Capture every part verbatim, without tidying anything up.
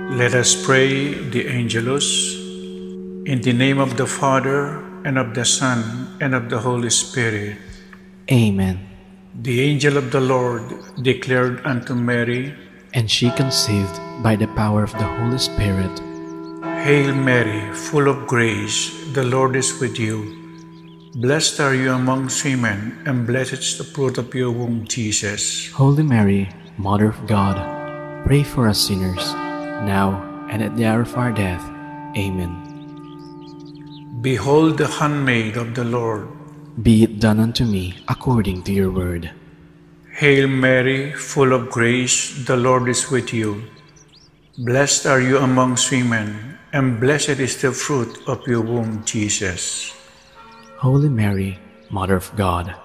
Let us pray the Angelus. In the name of the Father, and of the Son, and of the Holy Spirit. Amen. The angel of the Lord declared unto Mary, and she conceived by the power of the Holy Spirit. Hail Mary, full of grace, the Lord is with you. Blessed are you amongst women, and blessed is the fruit of your womb, Jesus. Holy Mary, Mother of God, pray for us sinners, now and at the hour of our death. Amen. Behold the handmaid of the Lord. Be it done unto me according to your word. Hail Mary, full of grace, the Lord is with you. Blessed are you amongst women, and blessed is the fruit of your womb, Jesus. Holy Mary, Mother of God,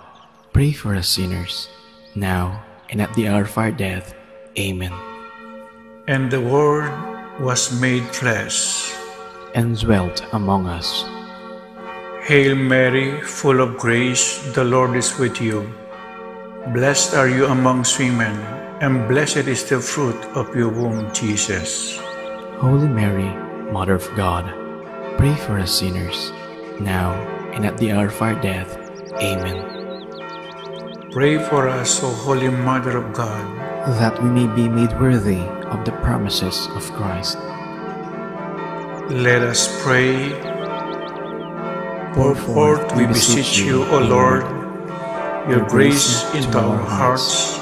pray for us sinners, now and at the hour of our death. Amen. And the Word was made flesh and dwelt among us. Hail Mary, full of grace, the Lord is with you. Blessed are you amongst women, and blessed is the fruit of your womb, Jesus. Holy Mary, Mother of God, pray for us sinners, now and at the hour of our death. Amen. Pray for us, O Holy Mother of God, that we may be made worthy of the promises of Christ. Let us pray. Pour forth, we beseech you, O Lord, your grace into our hearts,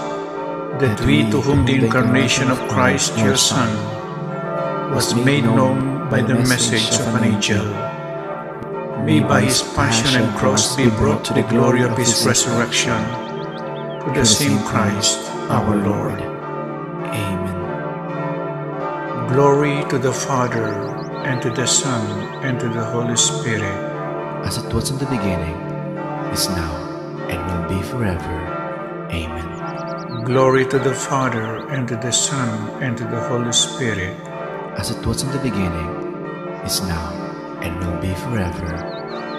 that we, to whom the incarnation of Christ, your Son, was made known by the message of an angel, may by his passion and cross be brought to the glory of his resurrection. Through the same Christ our Lord. Amen. Glory to the Father, and to the Son, and to the Holy Spirit. As it was in the beginning, is now, and will be forever. Amen. Glory to the Father, and to the Son, and to the Holy Spirit. As it was in the beginning, is now, and will be forever.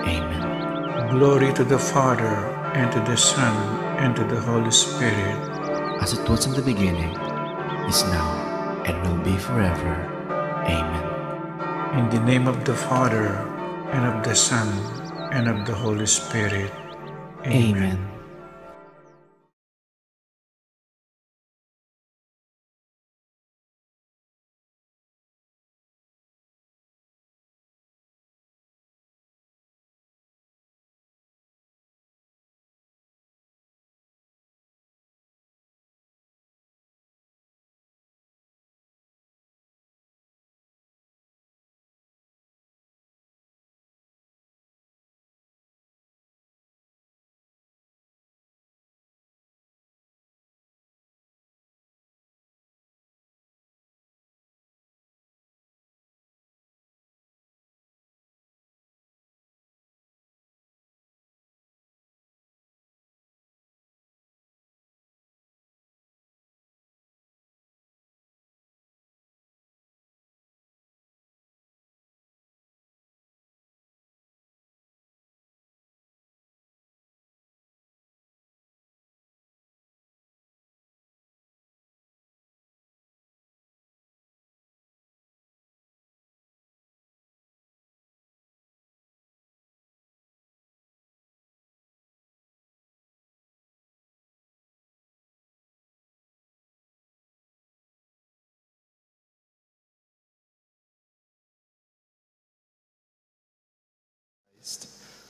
Amen. Glory to the Father, and to the Son, and to the Holy Spirit. As it was in the beginning, is now, and will be forever. Amen. In the name of the Father, and of the Son, and of the Holy Spirit. Amen. Amen.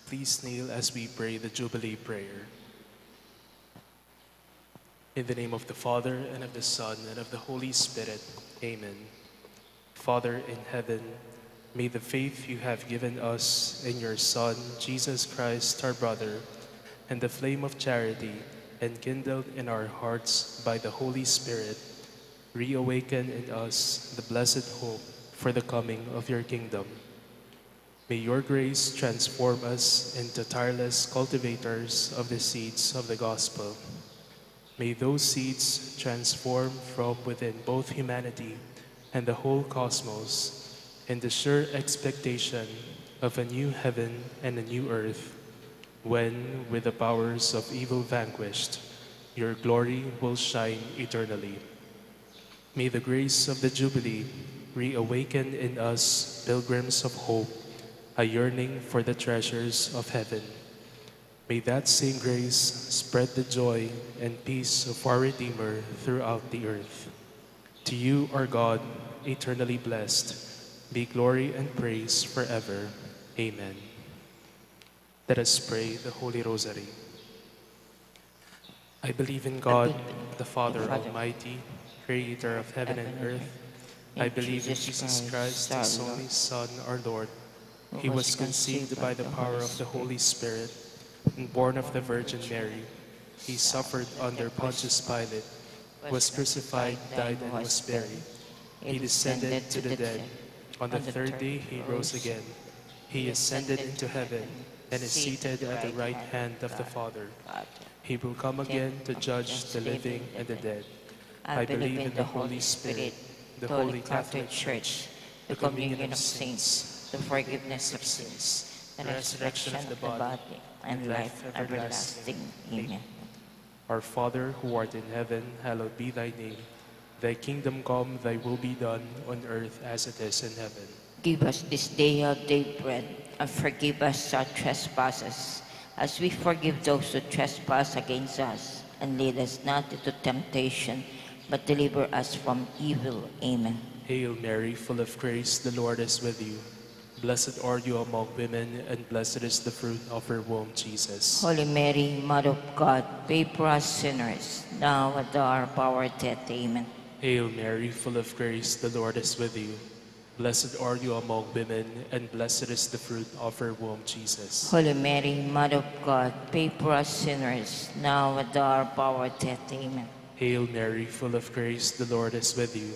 Please kneel as we pray the Jubilee prayer. In the name of the Father, and of the Son, and of the Holy Spirit. Amen. Father in heaven, may the faith you have given us in your Son, Jesus Christ, our brother, and the flame of charity enkindled in our hearts by the Holy Spirit, reawaken in us the blessed hope for the coming of your kingdom. May your grace transform us into tireless cultivators of the seeds of the gospel. May those seeds transform from within both humanity and the whole cosmos in the sure expectation of a new heaven and a new earth, when, with the powers of evil vanquished, your glory will shine eternally. May the grace of the Jubilee Reawaken in us, pilgrims of hope, a yearning for the treasures of heaven. May that same grace spread the joy and peace of our Redeemer throughout the earth. To you, our God, eternally blessed, be glory and praise forever. Amen. Let us pray the Holy Rosary. I believe in God, the Father Almighty, creator of heaven and earth. I believe in Jesus Christ, his only Son, our Lord. He was conceived by the power of the Holy Spirit and born of the Virgin Mary. He suffered under Pontius Pilate, was crucified, died, and was buried. He descended to the dead. On the third day he rose again. He ascended into heaven and is seated at the right hand of the Father. He will come again to judge the living and the dead. I believe in the Holy Spirit, the Holy Catholic Church, the communion of saints, the forgiveness of sins, the resurrection of the body, and life everlasting. Amen. Our Father, who art in heaven, hallowed be thy name. Thy kingdom come, thy will be done on earth as it is in heaven. Give us this day our daily bread, and forgive us our trespasses, as we forgive those who trespass against us. And lead us not into temptation, but deliver us from evil. Amen. Hail Mary, full of grace, the Lord is with you. Blessed are you among women, and blessed is the fruit of your womb, Jesus. Holy Mary, Mother of God, pray for us sinners, now and at the hour of our death. Amen. Hail Mary, full of grace, the Lord is with you. Blessed are you among women, and blessed is the fruit of your womb, Jesus. Holy Mary, Mother of God, pray for us sinners, now and at the hour of our death. Amen. Hail Mary, full of grace, the Lord is with you.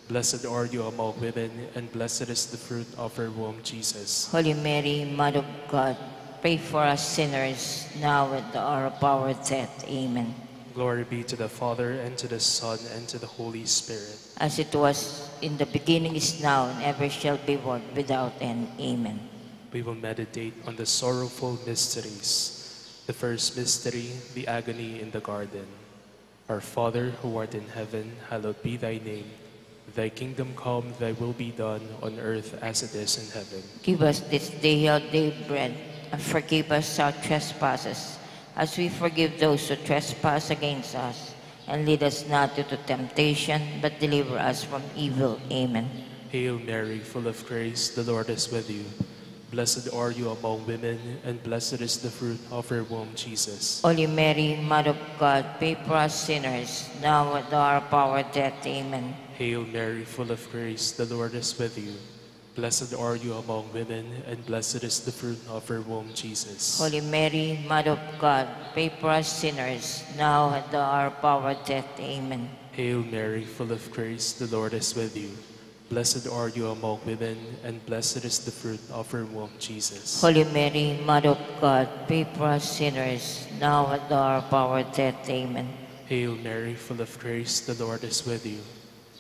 Blessed are you among women, and blessed is the fruit of your womb, Jesus. Holy Mary, Mother of God, pray for us sinners, now and at the hour of our death. Amen. Glory be to the Father, and to the Son, and to the Holy Spirit. As it was in the beginning, is now, and ever shall be, world without end. Amen. We will meditate on the sorrowful mysteries. The first mystery, the agony in the garden. Our Father, who art in heaven, hallowed be thy name. Thy kingdom come, thy will be done on earth as it is in heaven. Give us this day our daily bread, and forgive us our trespasses, as we forgive those who trespass against us. And lead us not into temptation, but deliver us from evil. Amen. Hail Mary, full of grace, the Lord is with you. Blessed are you among women, and blessed is the fruit of your womb, Jesus. Holy Mary, Mother of God, pray for us sinners, now and at the hour of our death. Amen. Hail Mary, full of grace, the Lord is with you. Blessed are you among women, and blessed is the fruit of your womb, Jesus. Holy Mary, Mother of God, pray for us sinners, now and at the hour of our death. Amen. Hail Mary, full of grace, the Lord is with you. Blessed are you among women, and blessed is the fruit of your womb, Jesus. Holy Mary, Mother of God, pray for us sinners, now and at the hour of our death. Amen. Hail Mary, full of grace, the Lord is with you.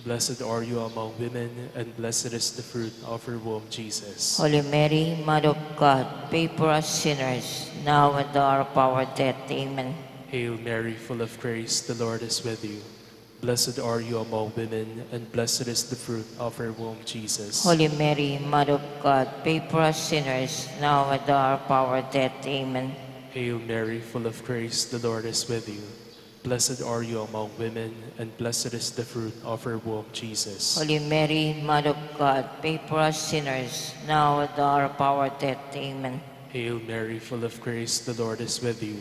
Blessed are you among women, and blessed is the fruit of your womb, Jesus. Holy Mary, Mother of God, pray for us sinners, now and at the hour of our death. Amen. Hail Mary, full of grace, the Lord is with you. Blessed are you among women, and blessed is the fruit of your womb, Jesus. Holy Mary, Mother of God, pray for us sinners, now and at the hour of our death. Amen. Hail Mary, full of grace, the Lord is with you. Blessed are you among women, and blessed is the fruit of your womb, Jesus. Holy Mary, Mother of God, pray for us sinners, now and at the hour of our death. Amen. Hail Mary, full of grace, the Lord is with you.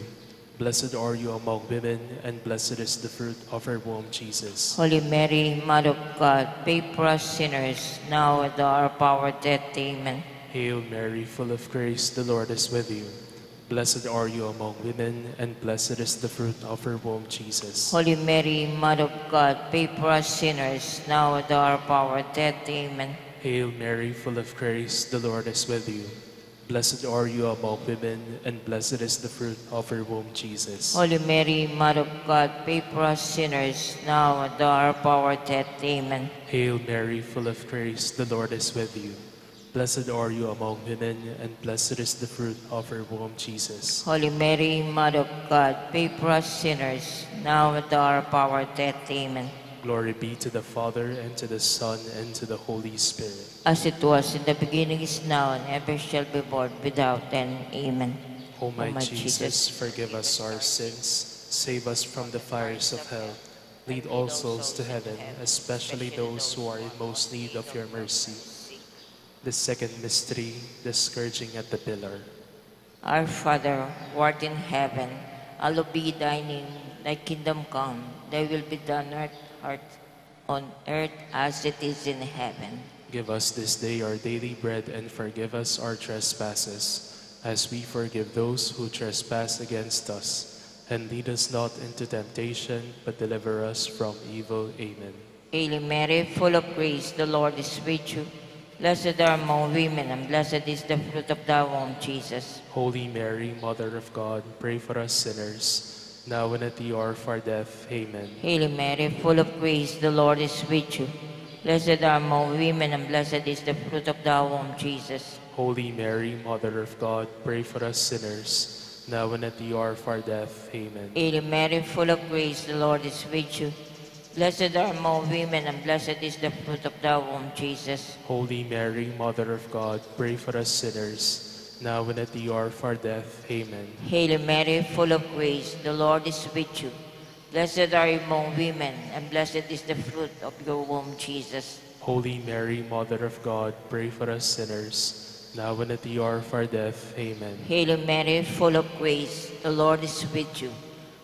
Blessed are you among women, and blessed is the fruit of your womb, Jesus. Holy Mary, Mother of God, pray for us sinners, now and at the hour of our death. Amen. Hail Mary, full of grace, the Lord is with you. Blessed are you among women, and blessed is the fruit of your womb, Jesus. Holy Mary, Mother of God, pray for us sinners, now and at the hour of our death. Amen. Hail Mary, full of grace, the Lord is with you. Blessed are you among women, and blessed is the fruit of your womb, Jesus. Holy Mary, Mother of God, pray for us sinners, now and at the hour of our death. Amen. Hail Mary, full of grace, the Lord is with you. Blessed are you among women, and blessed is the fruit of your womb, Jesus. Holy Mary, Mother of God, pray for us sinners, now and at the hour of our death. Amen. Glory be to the Father, and to the Son, and to the Holy Spirit. As it was in the beginning, is now, and ever shall be, world without end. Amen. O my Jesus, forgive us our sins, save us from the fires of hell, lead all souls to heaven, especially those who are in most need of your mercy. The second mystery, the scourging at the pillar. Our Father, who art in heaven, hallowed be thy name. Thy kingdom come, thy will be done on earth, earth, on earth as it is in heaven. Give us this day our daily bread, and forgive us our trespasses, as we forgive those who trespass against us. And lead us not into temptation, but deliver us from evil. Amen. Hail Mary, full of grace, the Lord is with you. Blessed are among women, and blessed is the fruit of thy womb, Jesus. Holy Mary, Mother of God, pray for us sinners, now and at the hour of our death. Amen. Hail Mary, full of grace, the Lord is with you. Blessed are among women, and blessed is the fruit of thy womb, Jesus. Holy Mary, Mother of God, pray for us sinners, now and at the hour of our death. Amen. Hail Mary, full of grace, the Lord is with you. Blessed are among women, and blessed is the fruit of thy womb, Jesus. Holy Mary, Mother of God, pray for us sinners, now and at the hour of our death. Amen. Hail Mary, full of grace, the Lord is with you. Blessed are you among women, and blessed is the fruit of your womb, Jesus. Holy Mary, Mother of God, pray for us sinners, now and at the hour of our death. Amen. Hail Mary, full of grace, the Lord is with you.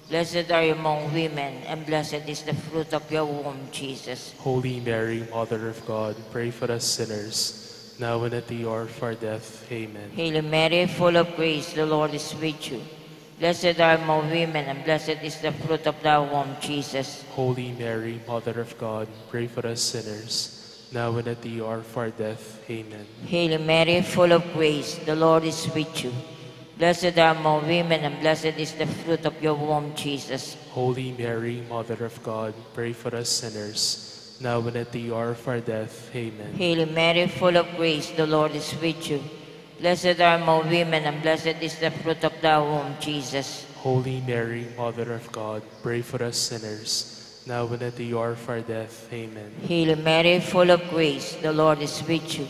Blessed are you among women, and blessed is the fruit of your womb, Jesus. Holy Mary, Mother of God, pray for us sinners, now and at the hour of our death. Amen. Hail Mary, full of grace, the Lord is with you. Blessed are you among women, and blessed is the fruit of thy womb, Jesus. Holy Mary, Mother of God, pray for us sinners, now and at the hour of our death. Amen. Hail Mary, full of grace, the Lord is with you. Blessed are you among women, and blessed is the fruit of your womb, Jesus. Holy Mary, Mother of God, pray for us sinners, now and at the hour of our death. Amen. Hail Mary, full of grace, the Lord is with you. Blessed are you among women, and blessed is the fruit of thy womb, Jesus. Holy Mary, Mother of God, pray for us sinners, now and at the hour of our death. Amen. Hail Mary, full of grace, the Lord is with you.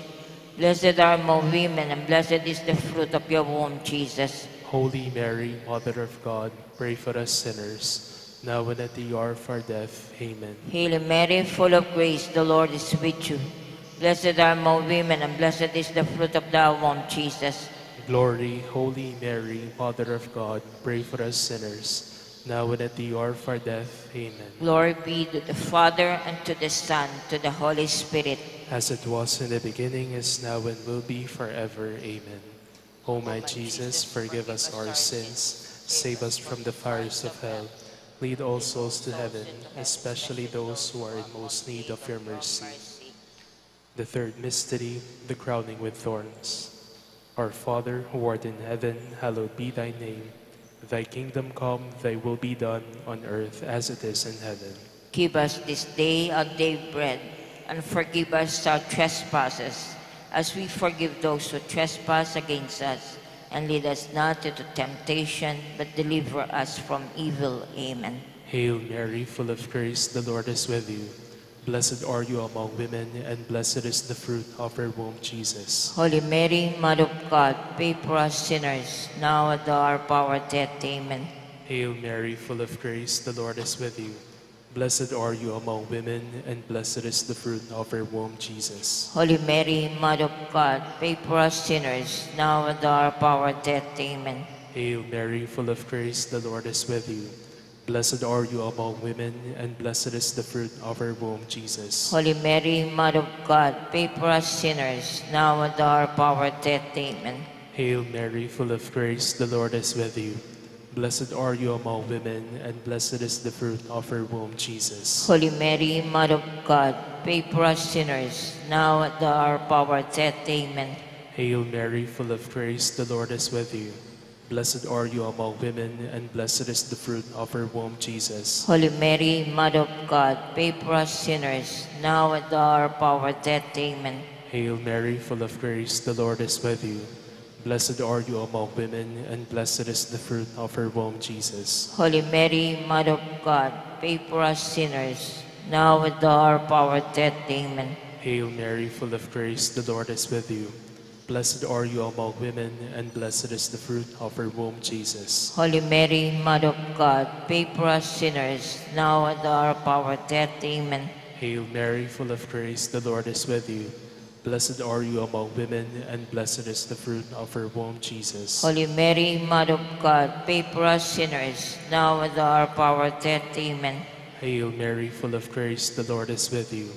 Blessed are you among women, and blessed is the fruit of your womb, Jesus. Holy Mary, Mother of God, pray for us sinners, now and at the hour of our death. Amen. Hail Mary, full of grace, the Lord is with you. Blessed are you among women, and blessed is the fruit of thy womb, Jesus. Glory, Holy Mary, Mother of God, pray for us sinners, now and at the hour of our death. Amen. Glory be to the Father, and to the Son, to the Holy Spirit. As it was in the beginning, is now, and will be forever. Amen. O my Jesus, forgive us our sins, save us from the fires of hell, lead all souls to heaven, especially those who are in most need of your mercy. The third mystery, the crowning with thorns. Our Father, who art in heaven, hallowed be thy name. Thy kingdom come, thy will be done on earth as it is in heaven. Give us this day our daily bread, and forgive us our trespasses, as we forgive those who trespass against us. And lead us not into temptation, but deliver us from evil. Amen. Hail Mary, full of grace, the Lord is with you. Blessed are you among women, and blessed is the fruit of your womb, Jesus. Holy Mary, Mother of God, pray for us sinners, now and at the hour of our death. Amen. Hail Mary, full of grace, the Lord is with you. Blessed are you among women, and blessed is the fruit of your womb, Jesus. Holy Mary, Mother of God, pray for us sinners, now and at the hour of our death. Amen. Hail Mary, full of grace, the Lord is with you. Blessed are you among women, and blessed is the fruit of your womb, Jesus. Holy Mary, Mother of God, pray for us sinners, now and at the hour of our death. Amen. Hail Mary, full of grace, the Lord is with you. Blessed are you among women, and blessed is the fruit of your womb, Jesus. Holy Mary, Mother of God, pray for us sinners, now and at the hour of our death. Amen. Hail Mary, full of grace, the Lord is with you. Blessed are you among women, and blessed is the fruit of your womb, Jesus. Holy Mary, Mother of God, pray for us sinners, now and at the hour of our death. Amen. Hail Mary, full of grace, the Lord is with you. Blessed are you among women, and blessed is the fruit of your womb, Jesus. Holy Mary, Mother of God, pray for us sinners, now at the hour of our death. Amen. Hail Mary, full of grace, the Lord is with you. Blessed are you among women, and blessed is the fruit of your womb, Jesus. Holy Mary, Mother of God, pray for us sinners, now at the hour of our death. Amen. Hail Mary, full of grace, the Lord is with you. Blessed are you among women, and blessed is the fruit of your womb, Jesus. Holy Mary, Mother of God, pray for us sinners, now at the hour of our death. Amen. Hail Mary, full of grace, the Lord is with you.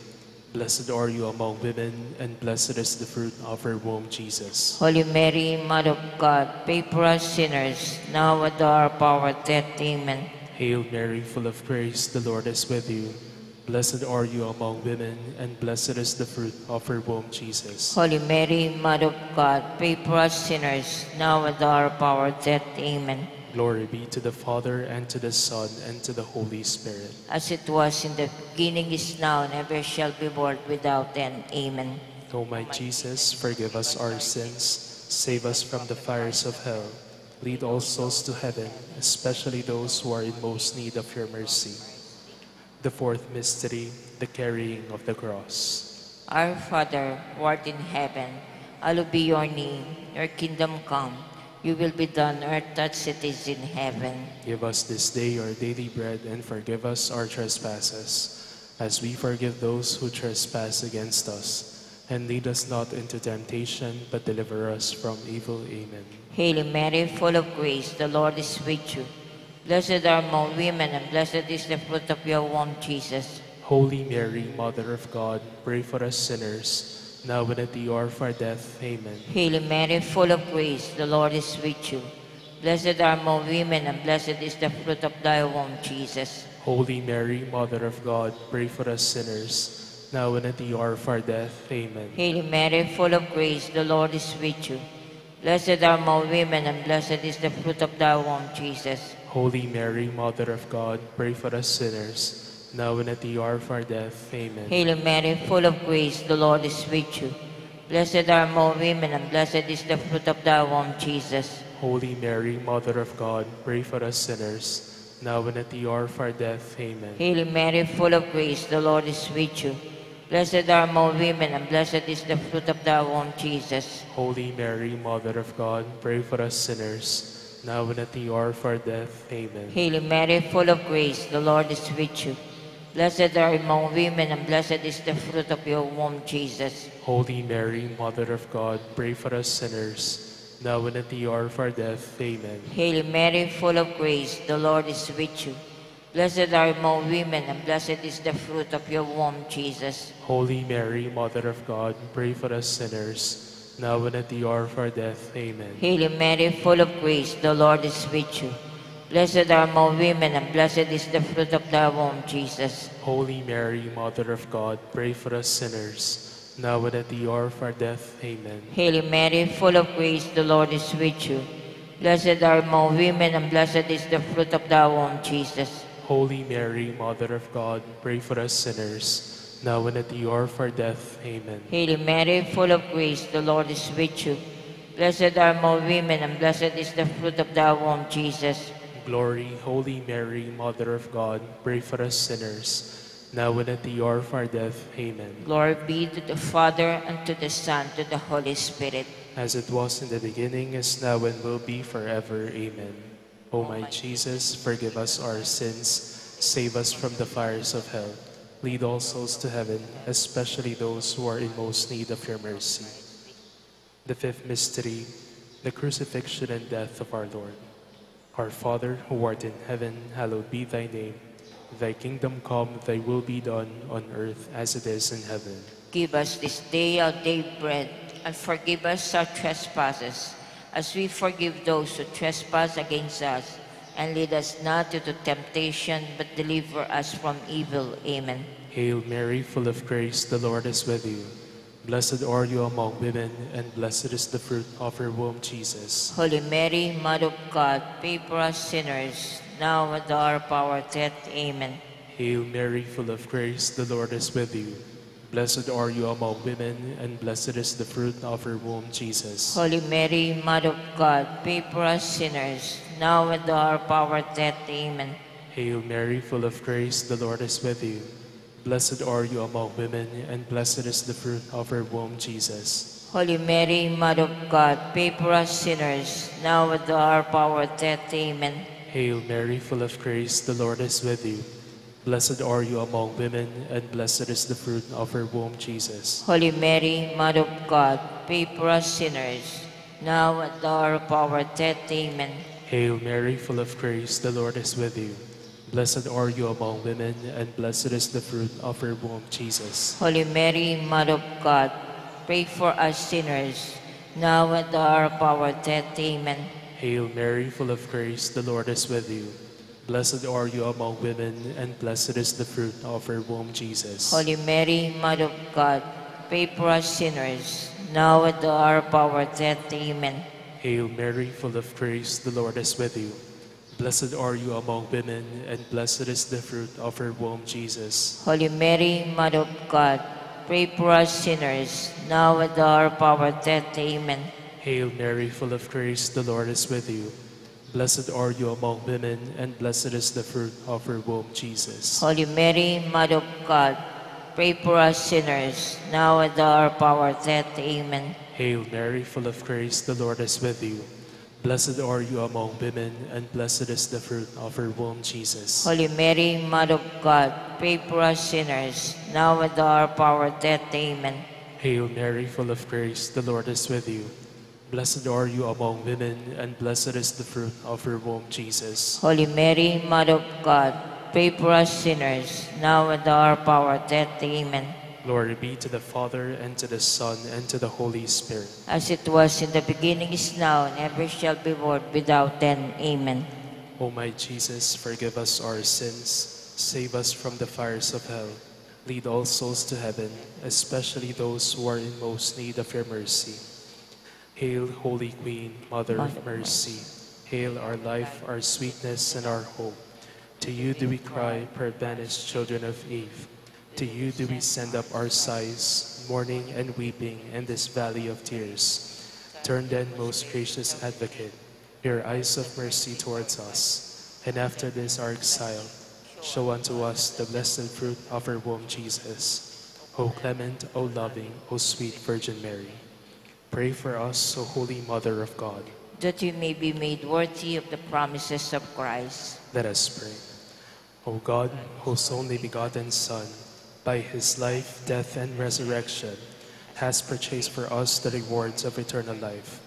Blessed are you among women, and blessed is the fruit of your womb, Jesus. Holy Mary, Mother of God, pray for us sinners, now at the hour of our death. Amen. Hail Mary, full of grace, the Lord is with you. Blessed are you among women, and blessed is the fruit of your womb, Jesus. Holy Mary, Mother of God, pray for us sinners, now at the hour of our death. Amen. Glory be to the Father, and to the Son, and to the Holy Spirit. As it was in the beginning, is now, and ever shall be, world without end. Amen. O my Jesus, forgive us our sins, save us from the fires of hell, lead all souls to heaven, especially those who are in most need of your mercy. The fourth mystery, the carrying of the cross. Our Father, who art in heaven, hallowed be your name. Your kingdom come. Your will be done on earth as it is in heaven. Give us this day our daily bread, and forgive us our trespasses, as we forgive those who trespass against us. And lead us not into temptation, but deliver us from evil. Amen. Hail Mary, full of grace, the Lord is with you. Blessed are among women, and blessed is the fruit of your womb, Jesus. Holy Mary, Mother of God, pray for us sinners, now and at the hour of our death. Amen. Hail Mary, full of grace, the Lord is with you. Blessed are among women, and blessed is the fruit of thy womb, Jesus. Holy Mary, Mother of God, pray for us sinners, now and at the hour of our death. Amen. Hail Mary, full of grace, the Lord is with you. Blessed are among women, and blessed is the fruit of thy womb, Jesus. Holy Mary, Mother of God, pray for us sinners, now and at the hour of our death. Amen. Hail Mary, full of grace, the Lord is with you. Blessed are among women, and blessed is the fruit of thy womb, Jesus. Holy Mary, Mother of God, pray for us sinners, now and at the hour of our death. Amen. Hail Mary, full of grace, the Lord is with you. Blessed are among women, and blessed is the fruit of thy womb, Jesus. Holy Mary, Mother of God, pray for us sinners, now and at the hour of our death. Amen. Hail Mary, full of grace, the Lord is with you. Blessed are you among women, and blessed is the fruit of your womb, Jesus. Holy Mary, Mother of God, pray for us sinners, now and at the hour of our death. Amen. Hail Mary, full of grace, the Lord is with you. Blessed are you among women, and blessed is the fruit of your womb, Jesus. Holy Mary, Mother of God, pray for us sinners, now and at the hour of our death. Amen. Hail Mary, full of grace, the Lord is with you. Blessed are you among women, and blessed is the fruit of thy womb, Jesus. Holy Mary, Mother of God, pray for us sinners, now and at the hour of our death. Amen. Hail Mary, full of grace, the Lord is with you. Blessed are you among women, and blessed is the fruit of thy womb, Jesus. Holy Mary, Mother of God, pray for us sinners, now and at the hour of our death. Amen. Hail Mary, full of grace, the Lord is with you. Blessed are you among women, and blessed is the fruit of thy womb, Jesus. Glory, Holy Mary, Mother of God, pray for us sinners, now and at the hour of our death. Amen. Glory be to the Father, and to the Son, to the Holy Spirit. As it was in the beginning, is now, and will be forever. Amen. O my Jesus, forgive us our sins, save us from the fires of hell, lead all souls to heaven, especially those who are in most need of your mercy. The fifth mystery, the crucifixion and death of our Lord. Our Father, who art in heaven, hallowed be thy name. Thy kingdom come, thy will be done on earth as it is in heaven. Give us this day our daily bread, and forgive us our trespasses, as we forgive those who trespass against us. And lead us not into temptation, but deliver us from evil. Amen. Hail Mary, full of grace, the Lord is with you. Blessed are you among women, and blessed is the fruit of your womb, Jesus. Holy Mary, Mother of God, pray for us sinners, now and at the hour of our death. Amen. Hail Mary, full of grace, the Lord is with you. Blessed are you among women, and blessed is the fruit of your womb, Jesus. Holy Mary, Mother of God, pray for us sinners, now and at the hour of our death. Amen. Hail Mary, full of grace, the Lord is with you. Blessed are you among women, and blessed is the fruit of your womb, Jesus. Holy Mary, Mother of God, pray for us sinners, now at the hour of our death. Amen. Hail Mary, full of grace, the Lord is with you. Blessed are you among women, and blessed is the fruit of your womb, Jesus. Holy Mary, Mother of God, pray for us sinners, now at the hour of our death. Amen. Hail Mary, full of grace, the Lord is with you. Blessed are you among women, and blessed is the fruit of your womb, Jesus. Holy Mary, Mother of God, pray for us sinners, now at the hour of our death. Amen. Hail Mary, full of grace, the Lord is with you. Blessed are you among women, and blessed is the fruit of your womb, Jesus. Holy Mary, Mother of God, pray for us sinners, now at the hour of our death. Amen. Hail Mary, full of grace, the Lord is with you. Blessed are you among women, and blessed is the fruit of your womb, Jesus. Holy Mary, Mother of God, pray for us sinners, now at the hour of our death. Amen. Hail Mary, full of grace, the Lord is with you. Blessed are you among women, and blessed is the fruit of your womb, Jesus. Holy Mary, Mother of God, pray for us sinners, now at the hour of our death. Amen. Hail Mary, full of grace, the Lord is with you. Blessed are you among women, and blessed is the fruit of your womb, Jesus. Holy Mary, Mother of God, pray for us sinners, now at the hour of our death. Amen. Hail Mary, full of grace, the Lord is with you. Blessed are you among women, and blessed is the fruit of your womb, Jesus. Holy Mary, Mother of God, pray for us sinners, now at the hour of our death. Amen. Glory be to the Father, and to the Son, and to the Holy Spirit. As it was in the beginning, is now, and ever shall be, world without end. Amen. O my Jesus, forgive us our sins, save us from the fires of hell, lead all souls to heaven, especially those who are in most need of your mercy. Hail, Holy Queen, Mother of Mercy. Hail our life, our sweetness, and our hope. To you do we cry, poor banished children of Eve. To you do we send up our sighs, mourning and weeping in this valley of tears. Turn then, most gracious Advocate, your eyes of mercy towards us, and after this our exile, show unto us the blessed fruit of your womb, Jesus. O clement, O loving, O sweet Virgin Mary, pray for us, O Holy Mother of God, that we may be made worthy of the promises of Christ. Let us pray. O God, whose only begotten Son, by his life, death, and resurrection, has purchased for us the rewards of eternal life,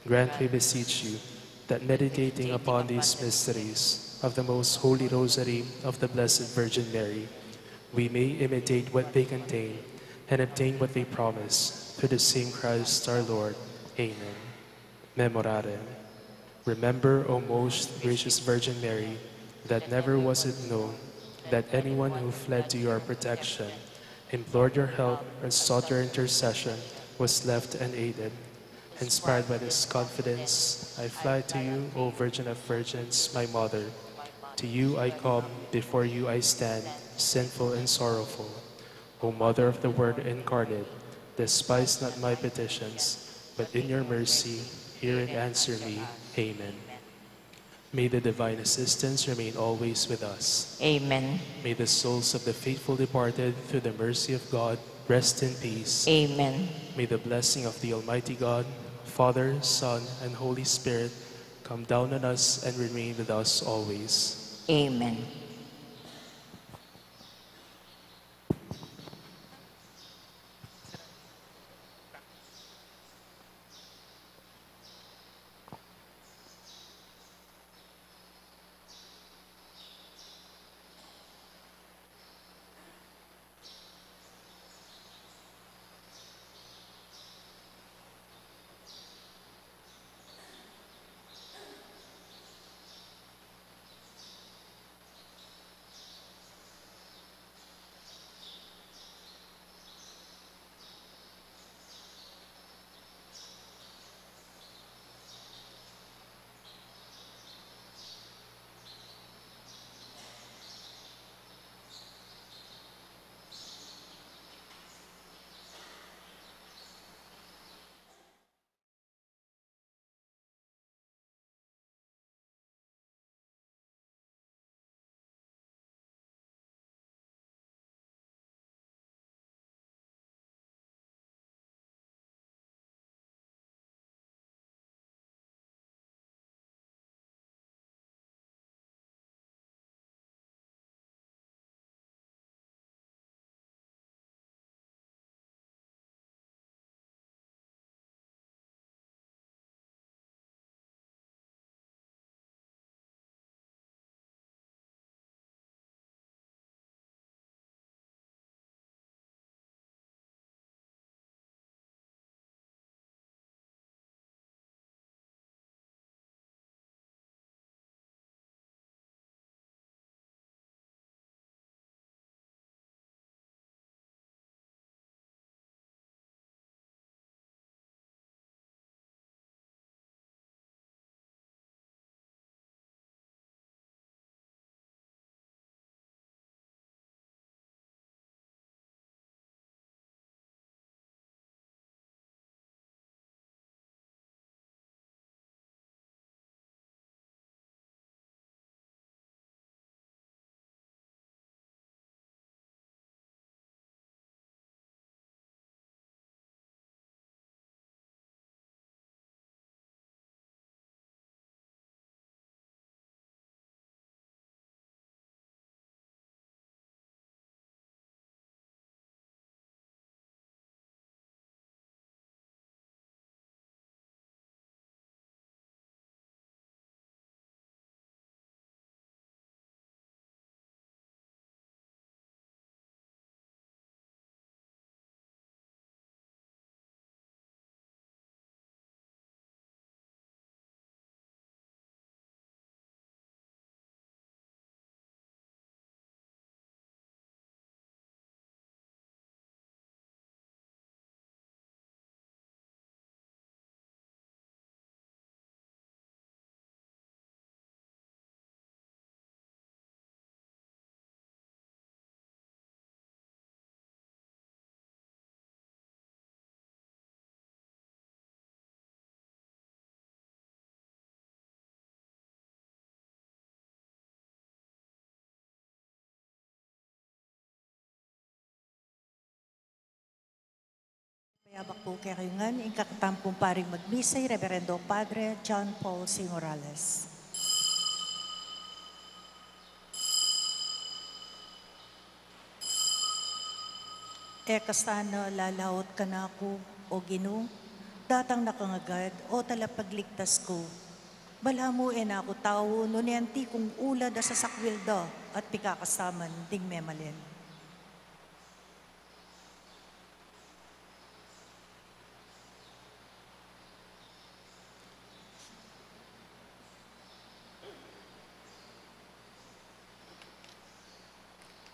grant, we beseech you, that meditating upon these mysteries of the most holy Rosary of the Blessed Virgin Mary, we may imitate what they contain and obtain what they promise, through the same Christ our Lord. Amen. Memorare. Remember, O most gracious Virgin Mary, that never was it known that anyone who fled to your protection, implored your help, or sought your intercession was left unaided. Inspired by this confidence, I fly to you, O Virgin of Virgins, my Mother. To you I come, before you I stand, sinful and sorrowful. O Mother of the Word incarnate, despise not my petitions, but in your mercy hear and answer me. Amen. May the divine assistance remain always with us. Amen. May the souls of the faithful departed, through the mercy of God, rest in peace. Amen. May the blessing of the Almighty God, Father, Son, and Holy Spirit, come down on us and remain with us always. Amen. Abak pu kekayu ngan ing kakatamung paring magmisa, i Reverendo Padre John Paul C. Morales. E ka sana lalaut kanaku, O Ginu, datang na ka ngagad, O Talapagligtas ku. Balamu e na ku tau, nune anti kung ulad a sasakwil da at pikakasaman ding memalen.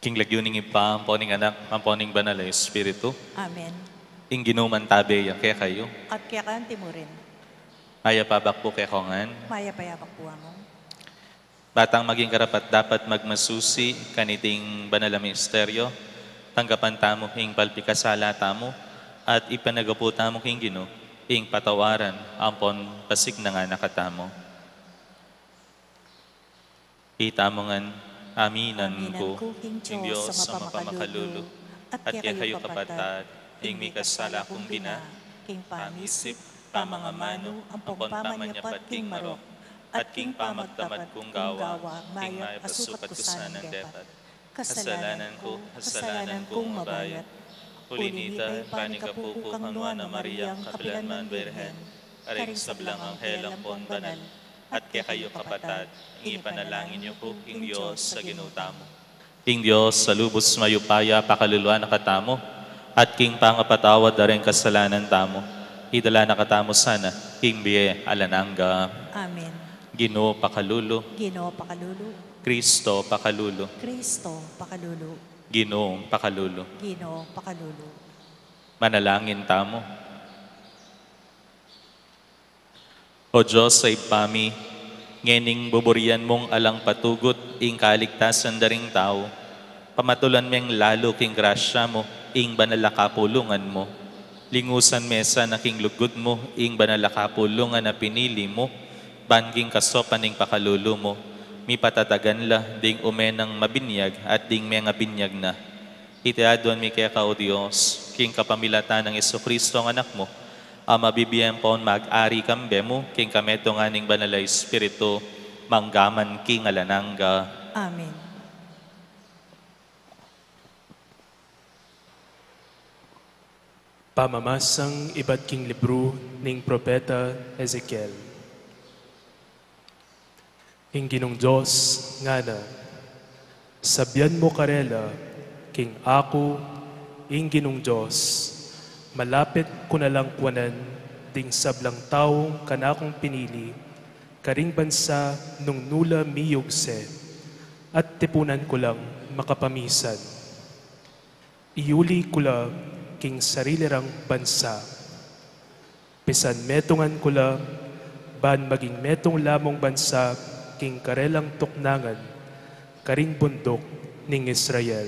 King lagyu ning Ibpa, ampo ning Anak, ampo ning Banal a Espiritu. Amen. Ing Ginu mantabe ya kekayu. At keka anti mu rin. Mayap a abak pu kekongan. Mayap a abak pu, Among. Ba tang maging karapat-dapat magmasusi kaniting banal a misteryo, tanggapan tamu ing palpikasala tamu, at ipanagapu tamu king Ginu ing patawaran ampon pasignangan na katamu. Itamu ngan, aminan ku ing Dios a mapamakalulu, at kekayu kapatad, ing mikasala kung bina, king pamisip, pamangamanu, ampon pamanyapat king marok, at king pamagtamad kung gawa, ing mayap a sukat ku sanang depat. Kasalanan ku, kasalanan kung mabayat. Uli nita, panigapu ku kang Nuan a Mariang kapilan man Birhen, karing sablang anghel ampon banal, at kekayu kapatad, ing ipanalangin yu ku king Dios a Ginu tamu. Ing Dios a lubus mayupaya pakaluluan na katamu, at king pangapatawad da ring kasalanan tamu, idala na katamu sana king bie alang angga. Amen. Ginu pakalulu. Ginu pakalulu. Kristo pakalulu. Kristo pakalulu. Ginu pakalulu. Ginu pakalulu. Manalangin tamu. O Dios a Ibpa mi, ngening buburian mung alang patugut ing kaligtasan da ring tau, pamatulan meng lalu king grasya mu ing banal a kapulungan mu. Lingusan me sana king lugud mu ing banal a kapulungan a pinili mu, ban king kasaupan ning pakalulu mu, mipatatagan la ding ume nang mabinyag at ding mengabinyag na. Iti aduan mi keka, O Dios, king kapamilatan nang Jesucristo a Anak mu, a mabibie ampon mag-ari kambe mu king kametungan ning Banal a Espiritu, mangga man king alang angga. Amen. Pamamasang ibat king libru ning Propeta Ezekiel. Ing Ginung Dios ngana, sabian mu karela, king aku, ing Ginung Dios, malapit ku na lang kuanan ding sablang taung kanakung pinili, karing bansa nung nu la miyugse, at tipunan ku lang makapamisan. Iuli ku la king sarili rang bansa. Pisan metungan ku la, ban maging metung la mung bansa king karelang tuknangan, karing bunduk ning Israel.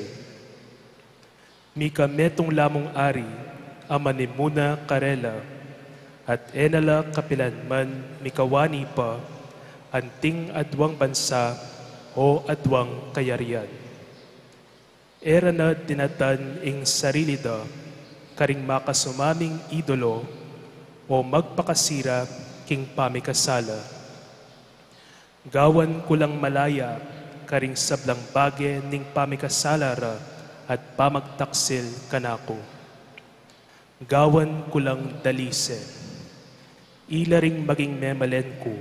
Mika metung la mung ari a manimuna karela, at e na la kapilan man mikawani pa anting aduang bansa o aduang kayarian. E ra na dinatan ing sarili da karing makasumaming idolo o magpakasira king pamikasala. Gawan ku lang malaya karing sablang bage ning pamikasala ra at pamagtaksil kanaku. Gawan ku lang dalise. Ila ring maging memalen ku,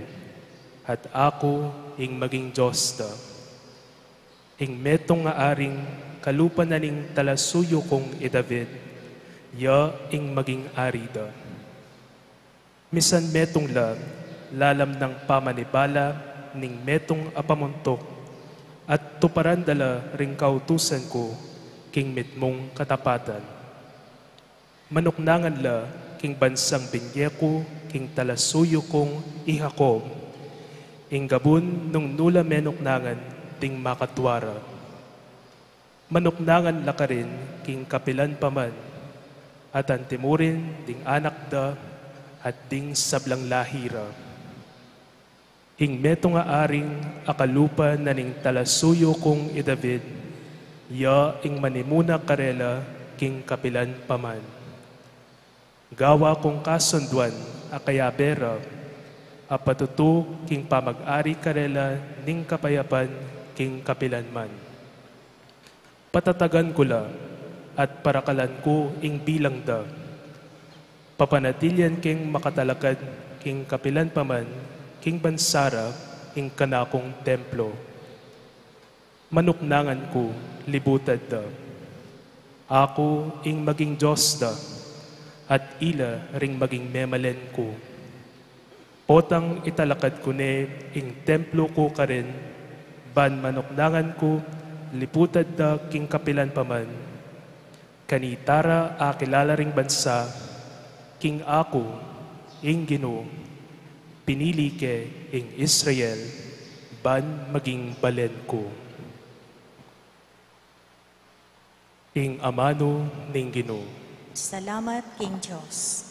at aku ing maging Dios da. Ing metung a aring kalupa na ning talasuyu kung i David, ya ing maging ari da. Misan metung la, lalam nang pamanibala ning metung a pamuntuk, at tuparan da la ring kautusan ku king mitmung katapatan. Manuknangan la king bansang binye ku king talasuyu kung i Jacob, ing gabun nung nu la menuknangan ding makatua ra. Manuknangan la karin king kapilan pa man, at anti mu rin ding anak da at ding sablang lahi ra. Ing metung a aring akalupa na ning talasuyu kung i David, ya ing manimuna karela king kapilan pa man. Gawa kung kasunduan a kayabe ra, a patutu king pamag-ari karela ning kapayapan king kapilan man. Patatagan ku la, at parakalan ku ing bilang da. Papanatilian keng makatalakad king kapilan pa man, king bansa ra ing kanakung templo. Manuknangan ku, libutad da. Aku ing maging Dios da, at ila ring maging memalen ku. Potang italakad ku ne ing templo ku karin, ban manuknangan ku, libutad da king kapilan pa man. Kanita ra akilala ring bansa, king aku, ing Ginu, pinili ke ing Israel, ban maging balen ku. Ing amanu ning Ginu. Salamat king Dios.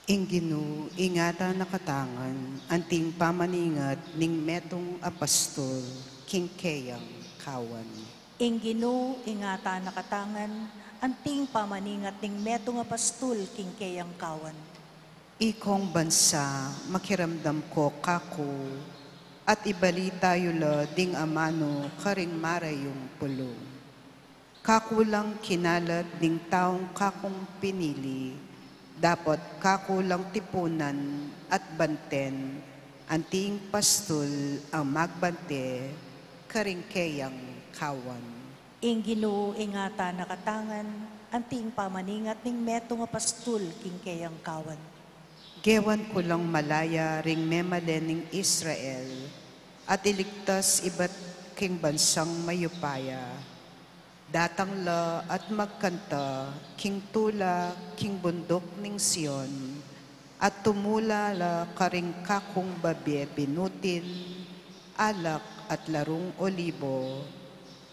Ing Ginu, ingatan na katangan, anting pamaningat ning metung a pastul, king keyang kawan. Ing Ginu, ingatan na katangan, anting pamaningat ning metung a pastul, king keyang kawan. Ikong bansa, makiramdam ko kaku, at ibalita yu la ding amanu karing marayung pulu. Kaku lang kinalat ding taung kakung pinili, dapot kaku lang tipunan at banten, anting pastul ang magbante karing keyang kawan. Ing Ginu, ingatan na katangan, anting pamaningat ning metung a pastul, king keyang kawan. Gewan ku lang malaya ring memalen ning Israel, at iligtas ibat king bansang mayupaya. Datang la at magkanta king tula king bunduk ning Sion, at tumula la karing kakung babie binutin, alak at larung olibo,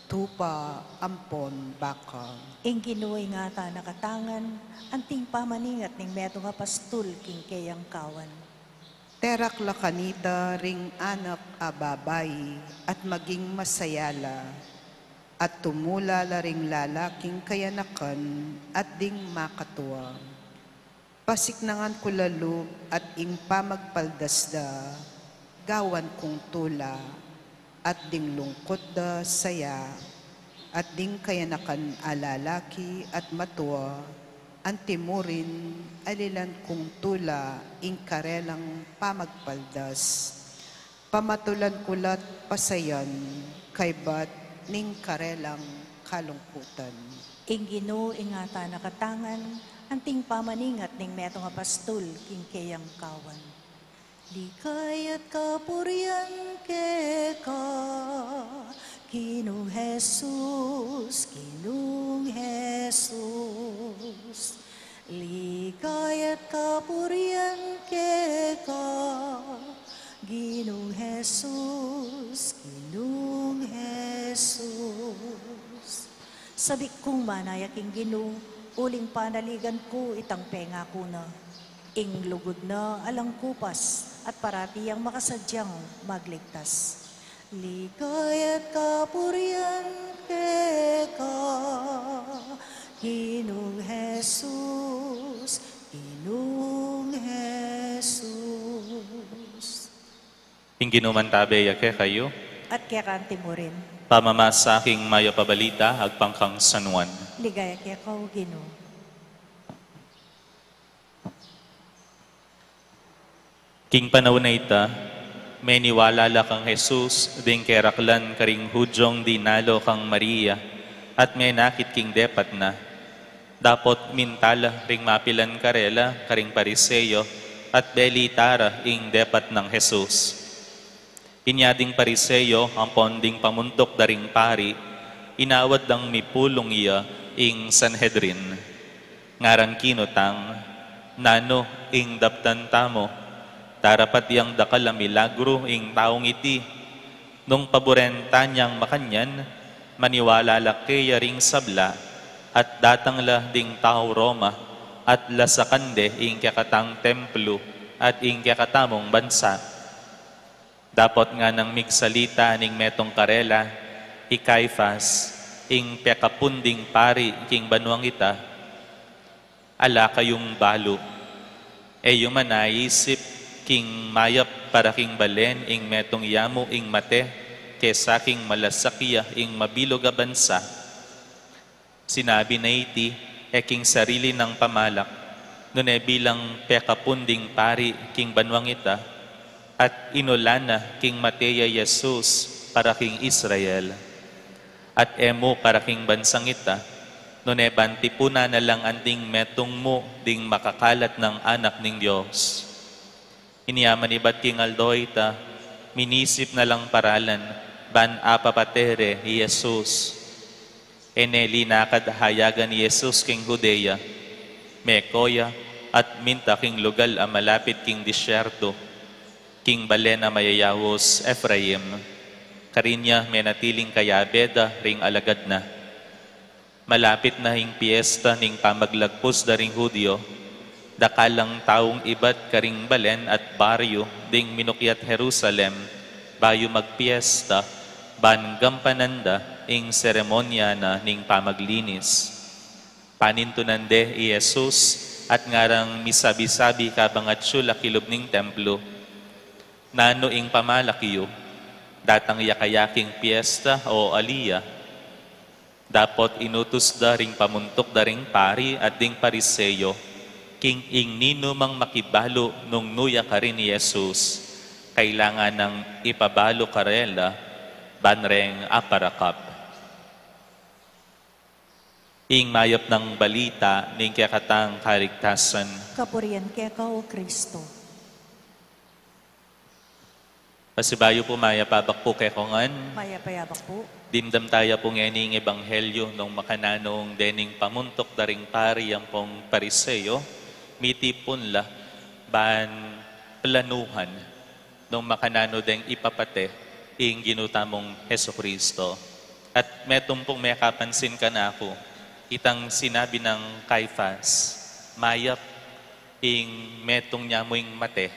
tupa ampon baka. Ing Ginu, ingatan na katangan, anting pamaningat ning metung a pastul, king keyang kawan. Terak la kanita ring anak a babai, at maging masaya la, at tumula la ring lalaking kayanakan, at ding makatua. Pasiknangan ku la lub at ing pamagpaldas da, gawan kung tula, at ding lungkut da saya, at ding kayanakan a lalaki at matua, anti murin alilan kung tula ing karelang pamagpaldas. Pamatulan ku la't pasayan, kaybat ning karelang kalungkutan. Ing Ginu, ingatan na katangan, anting pamaningat ning metung a pastul, king keyang kawan. Ligaya at kapurian keka, Ginung Jesus, Ginung Jesus. Ligaya at kapurian keka, Ginung Jesus, Ginung Jesus. Sabik kung manaya king Ginu, uling panaligan ku itang pengaku na. Ing lugud na alang kupas, at parati yang makasadyang magligtas. Ligaya at kapurian keka, Ginung Jesus, Ginung Jesus. Ing Ginu mantabe ya kekayu. At keka anti murin. Pamamasa king mayap a balita agpang kang San Juan. Ligaya keka, O Ginu. King panaun a ita, meniwala la kang Jesus ding keraklan karing Hudyung dinalo kang Maria, at menakit king depat na. Dapot minta la ring mapilan karela karing Pariseo, at belita ra ing depat nang Jesus. Inya ding Pariseo ampon ding pamuntuk da ring pari, inawad dang mipulung ya ing Sanhedrin. Ngaran kinutang, nanu ing daptan tamu? Darapat yang dakal a milagru ing taung iti. Nung paburen tanyang makanyan, maniwala la keya ring sabla, at datang la ding tau Roma, at lasakan de ing kekatang templu at ing kekatamung bansa. Dapot nganang migsalita ning metung karela, i Caifas, ing pekapun ding pari king banuang ita, ala kayung balu. E yu man aisip king mayap para king balen ing metung yamu ing mate, kesa king malasakit ya ing mabilug a bansa? Sinabi na iti, e king sarili nang pamalak, nune bilang pekapun ding pari king banuang ita, at inulan na king mate ya i Jesus para king Israel. At e mu para king bansang ita, nune ban tipunan na lang anting metung mu ding makakalat nang Anak ning Dios. Inya manibat king aldo ita, minisip na lang paralan, ban apapate re i Jesus. E ne linakad hayagan i Jesus king Judea, meko ya, at minta king lugal a malapit king disyerto, king balen a mayayaus Efraim. Karin ya menatiling kayabe da ring alagad na. Malapit na ing piesta ning pamaglagpus da ring Judio, dakal lang taung ibat karing balen at baryu ding minukyat Jerusalem, bayu magpiesta, ban gampanan da ing seremonya na ning pamaglinis. Panintunan de i Jesus, at ngarang misabi-sabi kabang atyu la kilub ning templo, "Nanu ing pamalak yu? Datang ya kaya king piesta o ali ya?" Dapot inutus da ring pamuntuk da ring pari at ding Pariseo, king ing ninumang makibalu nung nu ya karin i Jesus, kailangan nang ipabalu karela, ban reng aparakap. Ing mayap nang balita ning kekatang kaligtasan. Kapurian keka, O Kristo. Pasibayu pu, mayap a abak pu kekongan. Mayap a abak pu. Dimdam taya pu ngeni ing ebanghelyu nung makananu ing dening pamuntuk da ring pari ampong Pariseo, mitipun la ban planuhan nung makananu deng ipapate ing Ginu tamung Jesucristo. At metung pung mekapansin kanaku, itang sinabi nang Caifas, mayap ing metung ya mu ing mate,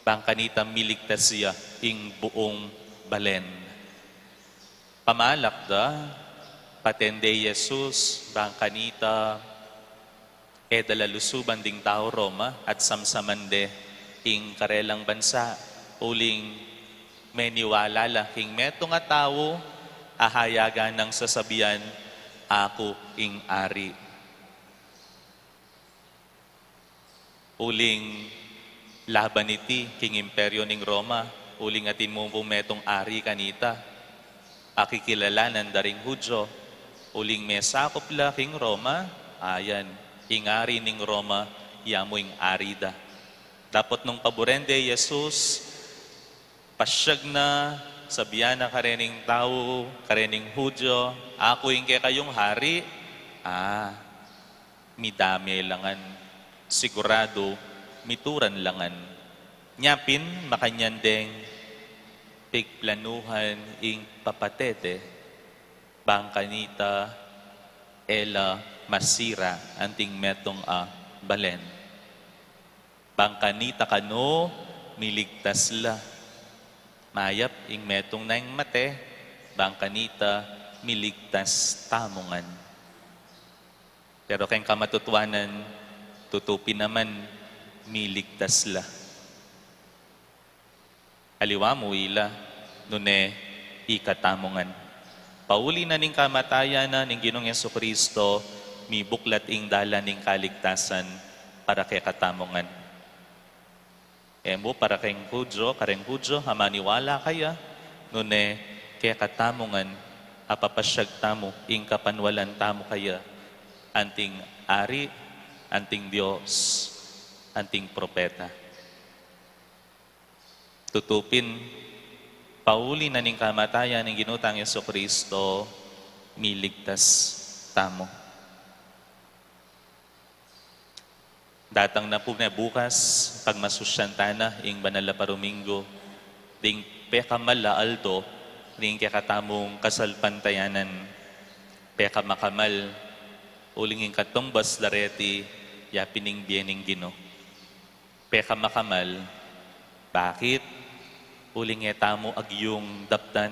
bang kanita miligtas ya ing buung balen. Pamalak da, paten de i Jesus, bang kanita e da la lusuban ding tau Roma at samsaman de ing karelang bansa, uling meniwala la king metung a tau a hayagan nang sasabian, "Aku ing ari." Uling laban iti king imperyo ning Roma, uling atin mu pung metung ari kanita a kikilalanan da ring Judio, uling mesakup la king Roma, ayan, ing ari ning Roma, ya mu ing ari da. Dapot nung paburen de i Jesus, pasyag na, sabian na karening tau, karening Judio, "Aku ing kekayung ari." Ah, midame la ngan, siguradu, mituran la ngan. Nya pin, makanyan deng pigplanuhan ing papate de, bang kanita e la masira anting metung a balen. Bang kanita kanu miligtas la. Mayap ing metung na ing mate, bang kanita miligtas tamu ngan. Pero keng kamatutuanan, tutu pin naman, miligtas la. Aliwa mu ila, nune ikatamu ngan. Pauli na ning kamatayan na ning Ginung Jesucristo, mibuklat ing dalan ning kaligtasan para kekatamu ngan. E mu para keng Judio, kareng Judio a maniwala kaya, nune kekatamu ngan, apapasyag tamu ing kapanwalan tamu kaya, anting ari, anting Dios, anting propeta. Tutu pin, pauli na ning kamatayan ning Ginu tang Jesucristo, miligtas tamu. Datang na pu ne bukas, pagmasusyan ta na ing banal a parumingu, ding pekamal a aldo ning kekatamung kasalpantayanan. Pekamakamal, uling ing katumbas da reti, ya pin ing bie ning Ginu. Pekamakamal, bakit? Uling e tamu agyung daptan,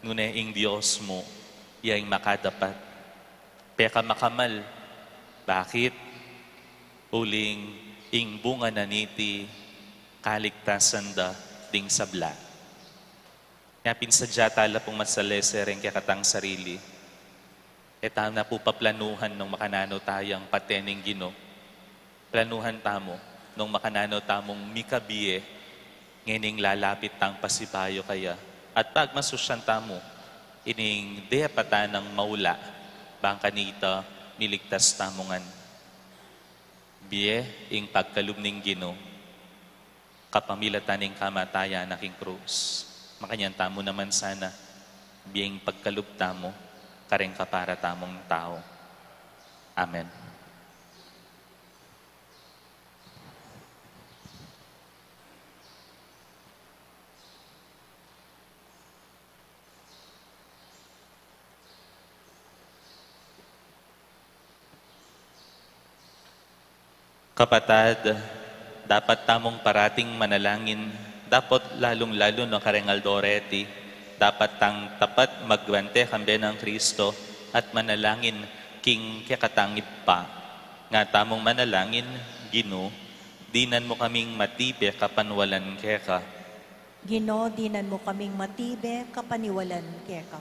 nune ing Dios mu, ya ing makadapat. Peka makamal. Bakit? Uling ing bunga na niti kaligtasan da ding sabla. Nya pin sadya tala pung masalese reng kekatang sarili. E ta na pu paplanuhan nung makananu tayang pate ning Ginu. Planuhan tamu nung makananu tamung mikabie ngening lalapit tang pasibayu kaya. At pagmasusyan tamu ining depatan nang maula, bang kanita miligtas tamu ngan. Bie ing pagkalub ning Ginu kapamilatan ning kamatayan na king krus. Makanyan tamu naman sana, bie ing pagkalub tamu kareng kapara tamung tau. Amen. Kapatad, dapat tamung parating manalangin, dapot lalung-lalu na kareng aldo reti, dapat tang tapat magbante kambe nang Kristo at manalangin king kekatang Ibpa. Nga tamung manalangin, Ginu, dinan mu kaming matibe kapaniwalan keka. Ginu, dinan mu kaming matibe kapaniwalan keka.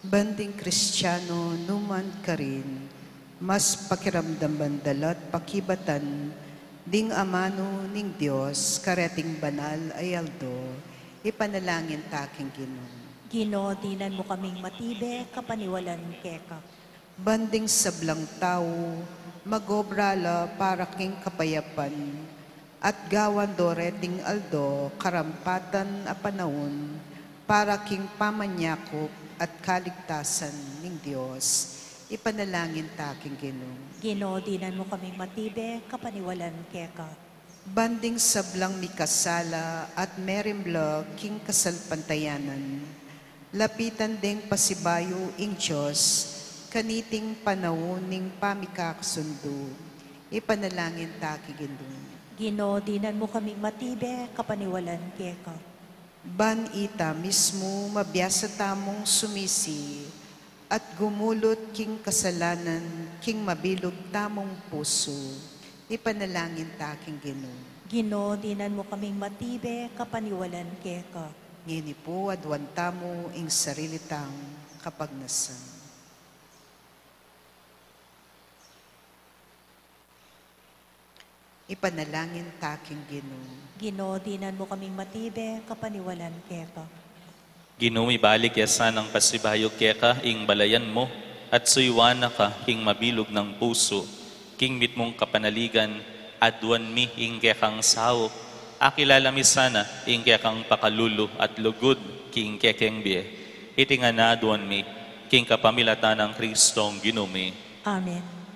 Ban ding Kristiano numan karin, mas pakiramdaman dala't pakibatan ding amanu ning Dios kareting banal a aldo, ipanalangin ta king Ginu. Ginu, dinan mu kaming matibe kapaniwalan keka. Ban ding sablang tau, mag-obra la para king kapayapan, at gawan do reting aldo karampatan a panaun para king pamanyakup at kaligtasan ning Dios. Ipanalangin ta king Ginu. Ginu, dinan mu kaming matibe kapaniwalan keka. Ban ding sablang mikasala at merimla king kasalpantayanan, lapitan deng pasibayu ing Dios kaniting panaun ning pamikakasundu. Ipanalangin ta king Ginu. Ginu, dinan mu kaming matibe kapaniwalan keka. Ban ita mismu mabiasa tamung sumisi at gumulut king kasalanan king mabilug tamung pusu. Ipanalangin ta king Ginu. Ginu, dinan mu kaming matibe kapaniwalan keka. Ngeni pu aduan tamu ing sarili tang kapagnasan. Ipanalangin ta king Ginu. Ginu, dinan mu kaming matibe kapaniwalan keka. Ginu, ibalik ya sanang pasibayu keka ing balayan mu, at suyuan na ka king mabilug nang pusu, king mitmung kapanaligan, aduan mi ing kekang saup, akilala mi sana ing kekang pakalulu at lugud king kekeng bie. Iti ngan aduan mi king kapamilatan nang Kristong Ginu mi. Amen.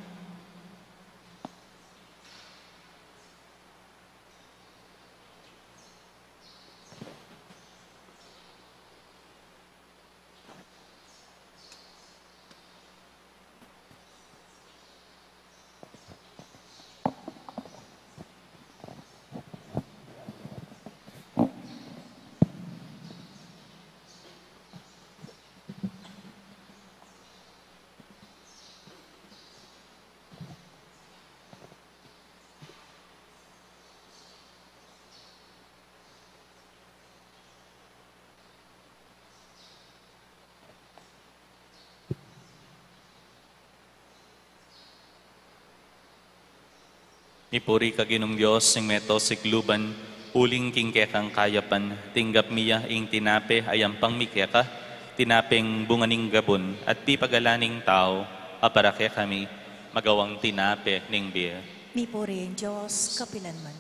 Mipuri ka Ginung Dios ning meto sikluban, uling king kekang kayapan, tinggap mi ya ing tinape a yampang mi keka, tinapeng bunga ning gabun, at pipagalan ning tau, a para kekami, magawang tinape ning bie. Mipuri ing Dios, kapilanman.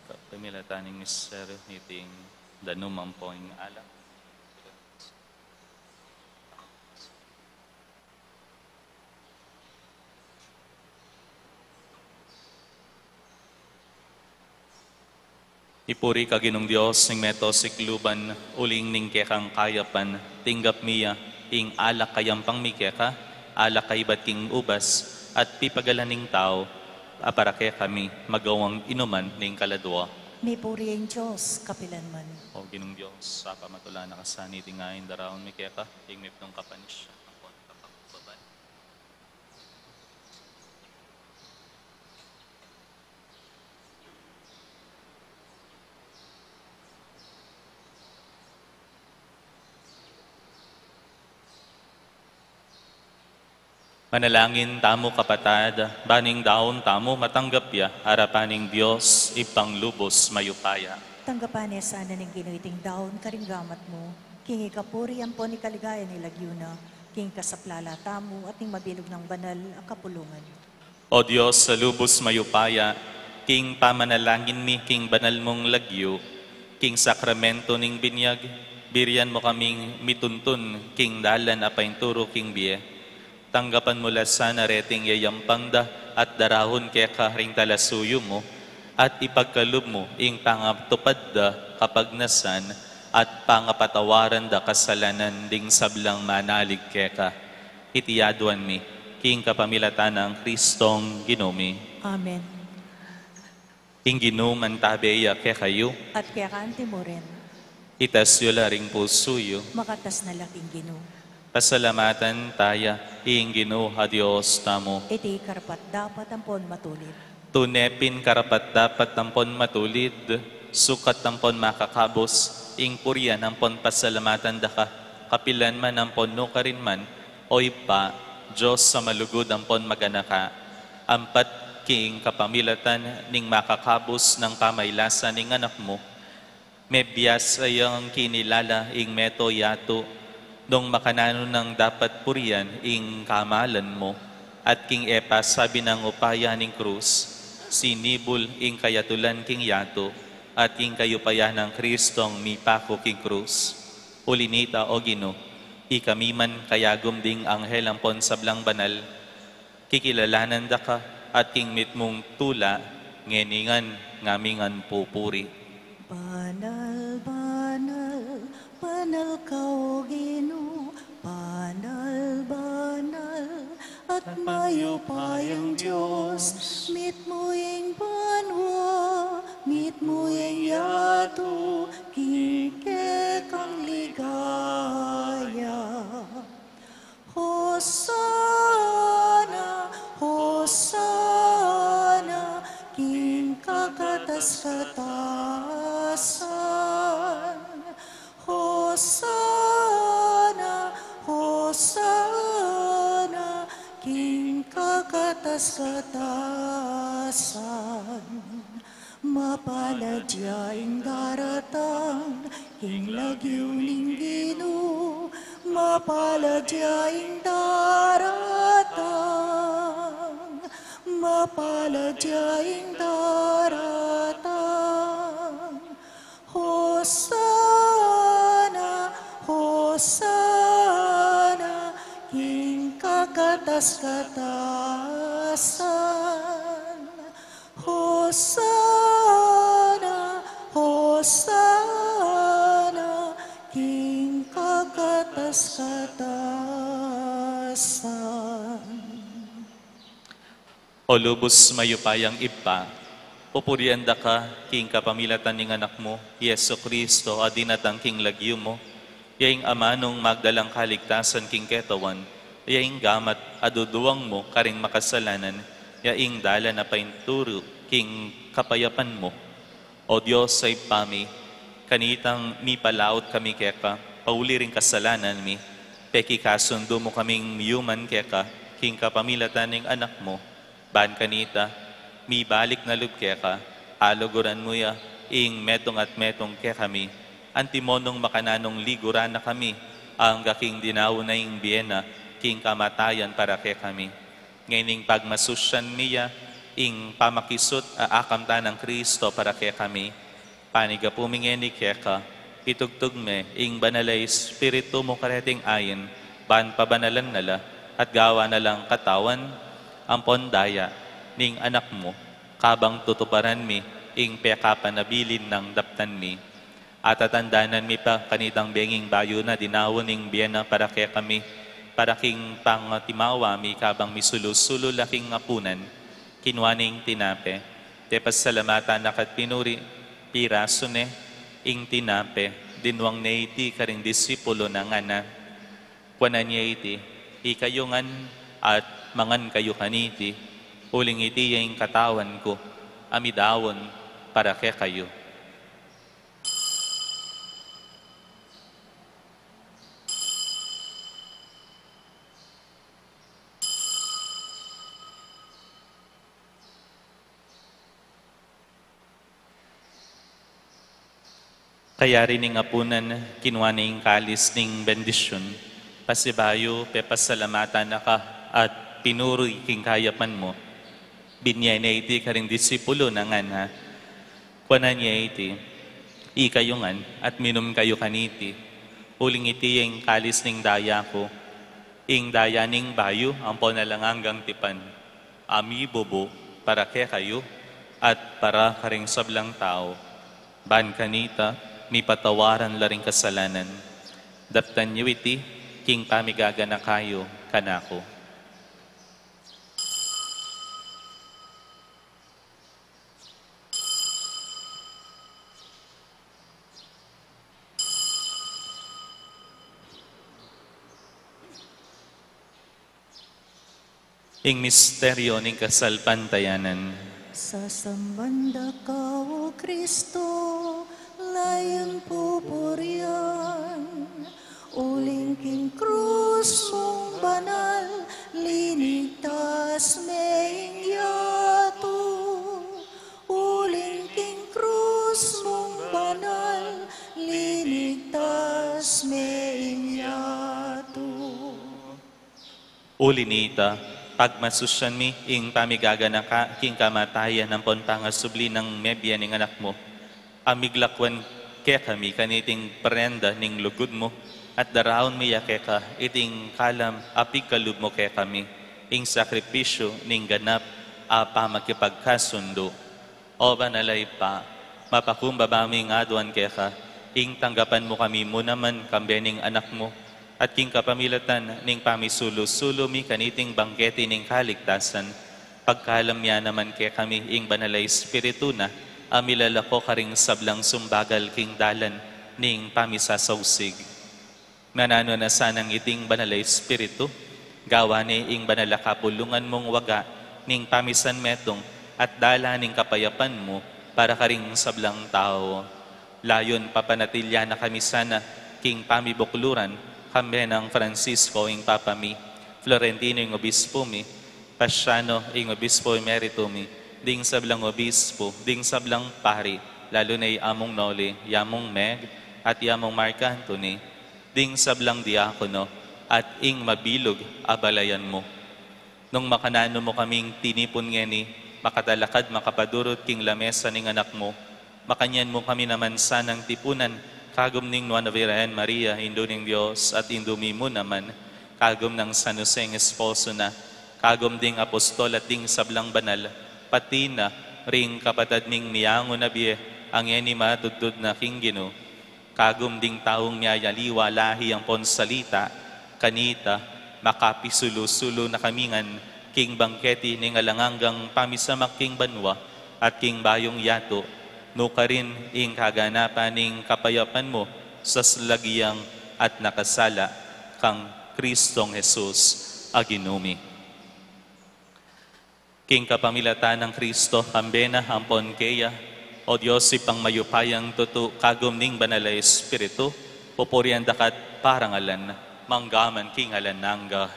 Kapamilatan ning misteryu niting danum ampong alak. Mipuri ka Ginung Dios ning meto sikluban, uling ning kekang kayapan, tinggap mi ya ing alak a yampang mi keka, alak a ibat king ubas, at pipagalan ning tau, a para kekami, magawang inuman ning kaladua. Mipuri ing Dios kapilanman. O Ginung Dios, apa matula na ka sa niting ain, daraun mi keka ing mipnung kapanisya ampon kapagbaban. Manalangin tamu, kapatad, ban ing daun tamu matanggap ya arapan ning Dios Ibpang lubus mayupaya. Tanggapan ne sana ning Ginu iting daun karing gamat mu, king ikapuri ampon ikaligaya ning lagyu na, king kasaplala tamu at ning mabilug nang banal a kapulungan. O Dios a lubus mayupaya, king pamanalangin mi king banal mung lagyu, king sakramento ning binyag, birian mu kaming mituntun king dalan a painturu king bie. Tanggapan mu la sana reting yayampang da at darahun keka ring talasuyu mu, at ipagkalub mu ing pangatupad da kapagnasan at pangapatawaran da kasalanan ding sablang manalig keka. Iti aduan mi king kapamilatan nang Kristong Ginu mi. Amen. Ing Ginu mantabe ya kekayu. At keka anti mu rin. Itas yu la ring pusu yu. Makatas na la king Ginu. Pasalamatan taya ing Ginu a Dios tamu. Iti karapat-dapat ampon matulid. Tune pin karapat-dapat ampon matulid, sukat ampon makakabus, ing purian ampon pasalamatan da ka, kapilan man ampon nukarin man, O Ibpa, Dios a malugud ampon maganaka, ampat king kapamilatan ning makakabus nang pamailasan ning Anak mu, mebiasa yang kinilala ing meto yatu, nung makananu nang dapat purian ing kamalan mu, at king e pasabi nang upaya ning krus, sinibul ing kayatulan king yatu, at king kayupayan nang Kristong mipaku king krus. Uli nita, O Ginu, ikami man kayagum ding anghel ampon sablang banal, kikilalanan da ka, at king mitmung tula, ngeni ngan ngamin ngan pupuri. Banal, banal, banal ka, O Ginu, banal, banal, at mayupayang Dios, mitmu ing banua, mitmu ing yatu, king kekang ligaya. Hosana, Hosana, king kakatas-katasan. Hosana, Hosana, king kakatas-katasan. Mapalad ya ing daratang king lagyu ning Ginu, mapalad ya ing daratang, mapalad ya ing daratang. Hosana, Hosana, king kakatas-katasan. Hosana, Hosana, king kakatas-katasan. O lubus mayupayang Ibpa, pupurian da ka king kapamilatan ning Anak mu, Jesu-Cristo, a dinatang king lagyu mu, ya ing amanung magdalang kaligtasan king ketawan, ya ing gamat a duduang mu karing makasalanan, ya ing dalan a painturu king kapayapan mu. O Dios a Ibpa mi, kanitang mipalaut kami keka, pauli ring kasalanan mi, pekikasundu mu kaming miyuman keka, king kapamilatan ning Anak mu, ban kanita, mibalik na lub keka, aluguran mu ya, ing metung at metung kekami, antimo nung makananung liguran na kami, angga king dinaun na ing bie na, king kamatayan para kekami. Ngening pagmasusyan mi ya, ing pamakisut a akamtan nang Kristo para kekami. Panigapu mi ngeni keka, itugtug me ing Banal a Espiritu mu kareting ain, ban pabanalan na la, at gawan na lang katawan, ampon daya, ning Anak mu, kabang tutuparan mi, ing pekapanabilin nang daptan mi. Atatandanan mi pa, kanitang benging bayu na dinaun ing bie na para kekami, para king pangatimawa mi kabang misulu-sulu la king apunan, kinua ne ing tinape, depasalamatan na ka't pinuri, Pirasu ne ing tinape, dinwang ne iti karing disipuluna, ngana: Kuanan ye iti, ikayu ngan at mangan kayu kaniti, uling iti ya ing katawan ku, a midaun para kekayu. Kayari ning apunan, kinua ne ing kalis ning bendisyun, pasibayu pepasalamatan na ka at pinuri king kayapan mu. Binye ne iti karing disipuluna, ngana: Kuanan ye iti, ikayu ngan at minum kayu kaniti, uling iti ya ing kalis ning daya ku, ing daya ning bayu ampon alang anggang tipan, a mibubu para kekayu at para karing sablang tau. Ban kanita, mipatawaran la ring kasalanan. Daptan yu iti king pamigaganaka yu kanaku. Ing misteryo ning kasalpantayanan. Sasamban da ka, O Kristo, layun pupurian, uling king krus mung banal, linigtas me ing yatu. Uling king krus mung banal, linigtas me ing yatu. Uli nita, pagmasusyan mi ing pamigaganaka king kamatayan ampon pangasubli nang mebie ning Anak mu, a miglakwan kekami kaniting prenda ning lugud mu, at daraun mi ya keka iting kalam a pigkalub mu kekami, ing sakripisyu ning ganap a pamakipagkasundu. O Banal a Ibpa, mapakumbaba ming aduan keka ing tanggapan mu kami mu naman kambe ning Anak mu, at king kapamilatan ning pamisulu-sulu mi kaniting bangketi ning kaligtasan, pagkalam ya naman kekami ing Banal a Espiritu na, a milalako karing sablang sumbagal king dalan ning pamisasausig. Ngananu na sanang iting Banal a Espiritu, gawa ne ing banal a kapulungan mung waga ning pamisanmetung at dalan ning kapayapan mu para karing sablang tau. Layun papanatilyan na kami sana king pamibukluran, kambe nang Francisco ing Papa mi, Florentino ing Obispo mi, Paciano ing Obispo Emerito mi, ding sablang obispo, ding sablang pari, lalu na i Among Noli, i Among Meg, at i Among Mark Anthony, ding sablang diakono, at ing mabilug a balayan mu. Nung makananu mu kaming tinipun ngeni, makatalakad makapadurut king lamesa ning Anak mu, makanyan mu kami naman sanang tipunan, kagum ning Nuan a Virgen Maria, Indu ning Dios, at Indu mi mu naman, kagum nang San Jose ing esposo na, kagum ding apostol at ding sablang banal, pati na ring kapatad ming miyangu na bie, a ngeni matudtud na king Ginu, kagum ding taung miyayaliwa lahi ampon salita, kanita, makapisulu-sulu na kami ngan king bangketi ning alang anggang pamisamak king banua at king bayung yatu, nukarin ing kaganapan ning kapayapan mu sa salagiang at nakasala kang Kristong Jesus a Ginu mi. King kapamilatan nang Kristo, kambe na ampon keya, O Dios, Ibpang mayupayang tutu, kagum ning Banal a Espiritu, pupurian da ka't parangalan, mangga man king alang angga.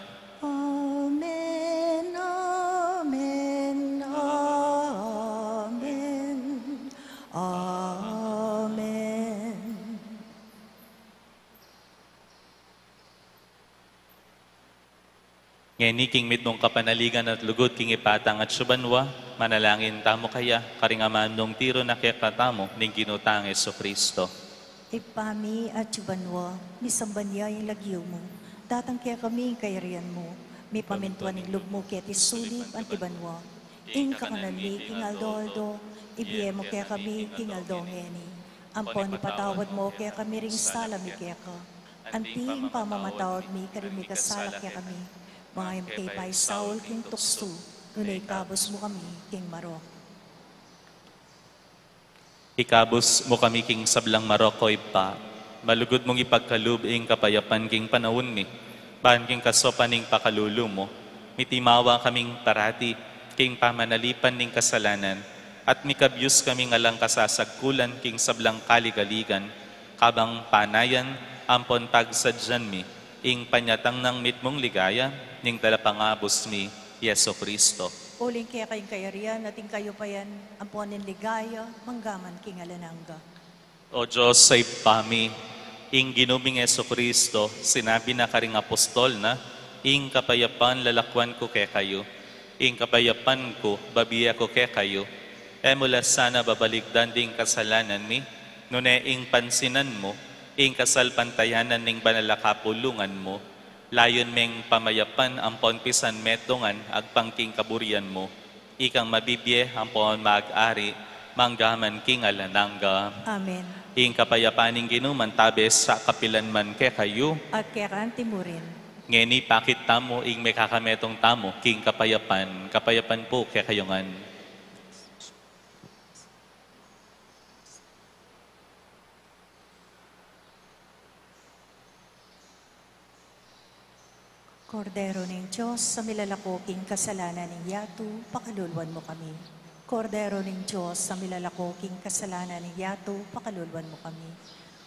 Amen, amen, amen, amen. Ngeni king mitmung kapanaligan at lugud king ipatang atsu banua, manalangin tamu kaya, karing amanung tiru na kekatamu ning Ginu tang Jesucristo. Ibpa mi atsu banua, misamban ya ing lagyu mu, datang kekami ing kayarian mu, mipamintuan ing lub mu keti sulip anti banua. Ing kakanan mi king aldo-aldo, ibie mu kekami king aldo ngeni. Ampon ipatawad mu kekami ring sala mi keka, anti ing pamamatawad mi karing mikasala kekami. Manga e mu ke paisaul king tuksu, nune ikabus mu kami king marok. Ikabus mu kami king sablang marok, o Ibpa, malugud mung ipagkalub ing kapayapan king panaun mi, ban king kasaupan ning pakalulu mu, mitimawa kaming parati king pamanalipan ning kasalanan, at mikabyus kaming alang kasasagkulan king sablang kaligaligan, kabang panayan ampon pagsadyan mi ing panyatang nang mitmung ligaya ning Talapangabus mi, Jesucristo. Uling keka ing kayarian at ing kayupayan, ampon ing ligaya, manggaman king alang angga. O Dios a Ibpa mi, ing Ginu ming Jesucristo, sinabi na karing apostol na, "Ing kapayapan lalakwan ku kekayu, ing kapayapan ku babie ku kekayu." E mu la sana babalikdan ding kasalanan mi, nune ing pansinan mu ing kasalpantayanan ning banal a kapulungan mu, layun meng pamayapan ampon pisanmetungan agpang king kaburian mu, ikang mabibie ampon mag-ari manggaman king alang angga. Amen. Ing kapayapan ning Ginu mantabe sa kapilan man kekayu. At keka anti mu rin. Ngeni pakit tamu ing mekakametung tamu king kapayapan. Kapayapan pu kekayu ngan. Kordero ning Dios, a milalako king kasalanan ning yatu, pakaluluan mu kami. Kordero ning Dios, a milalako king kasalanan ning yatu, pakaluluan mu kami.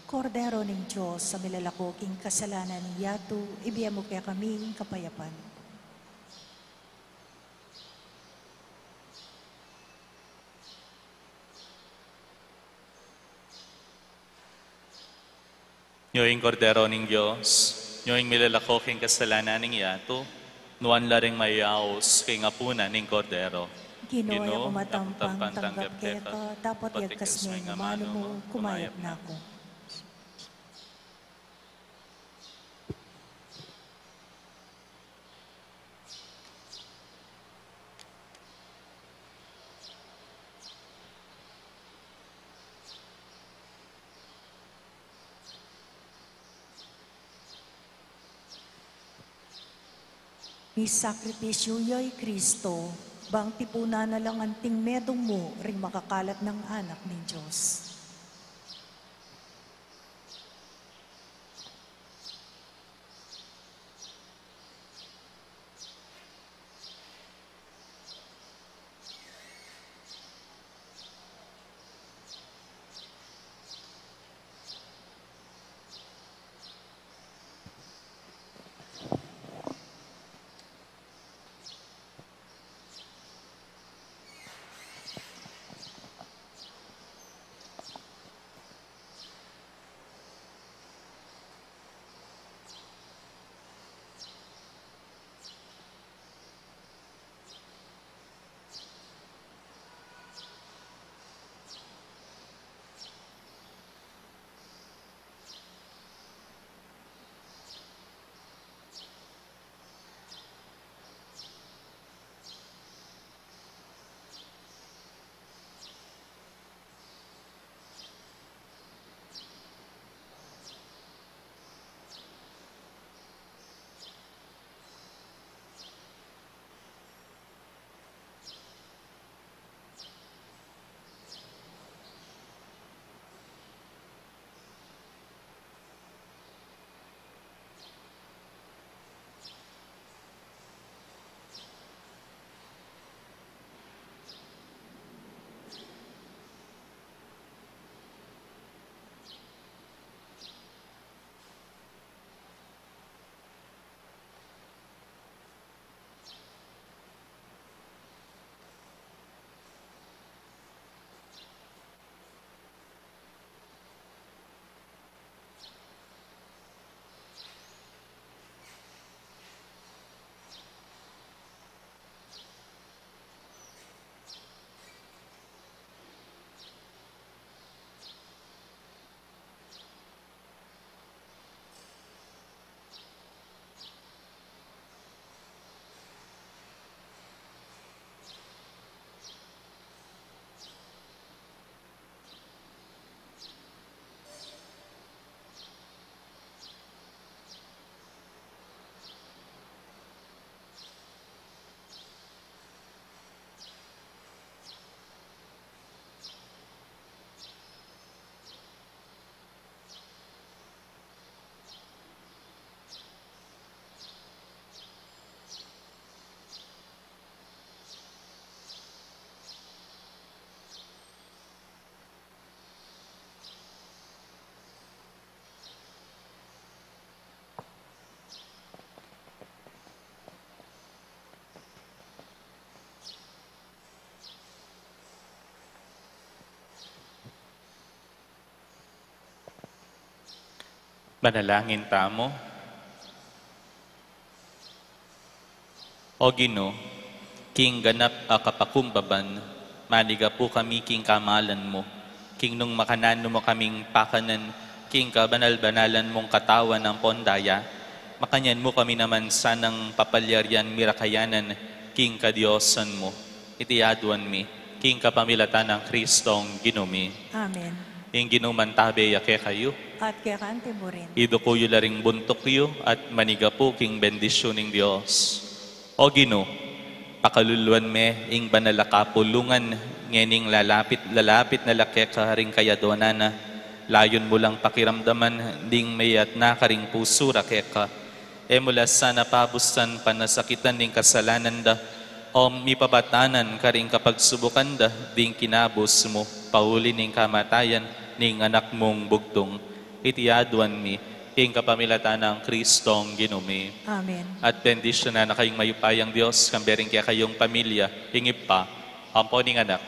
Kordero ning Dios, a milalako king kasalanan ning yatu, ibie mu kekami ing kapayapan. Nyo ing Kordero ning Dios, nyo ing milalako king kasalanan ning yatu, nuan la ring mayaus king apunan ning Kordero. Ginu, e ku matampang tanggap keka, dapot yagkas me ing amanu mu, kumayap na ku. Isakripisyu ya i Kristo, bang tipunan na lang anting medung mu ring makakalat nang anak ning Dios. Panalangin tamu. O Ginu, king ganap a kapakumbaban, manigapu kami king kamalan mu, king nung makananu mu kaming pakanan, king kabanal-banalan mung katawan ampon daya, makanyan mu kami naman sanang papalyarian mirakayanan king kadiosan mu. Iti aduan mi, king kapamilatan nang Kristong Ginu mi. Amen. Ing Ginu mantabe ya kekayu. At keka mu rin. Iduku yu la ring buntuk yu at manigapu king bendisyun ning Dios. O Ginu, pakaluluan me ing banal a kapulungan ngening lalapit, lalapit na la keka ring kayaduanan na. Layun mu lang pakiramdaman ding meyatna karing pusu ra keka. E mu la sana pabusan panasakitan ning kasalanan da, o mipabatanan karing kapagsubukan da ding kinabus mu, pauli ning kamatayan ning Anak mung bugtung. Iti aduan mi, king kapamilatan nang Kristong Ginu mi. Amen. At bendisyunan na kayung mayupayang Dios, kambe ring kekayung pamilya, ing Ibpa, ampo ning Anak,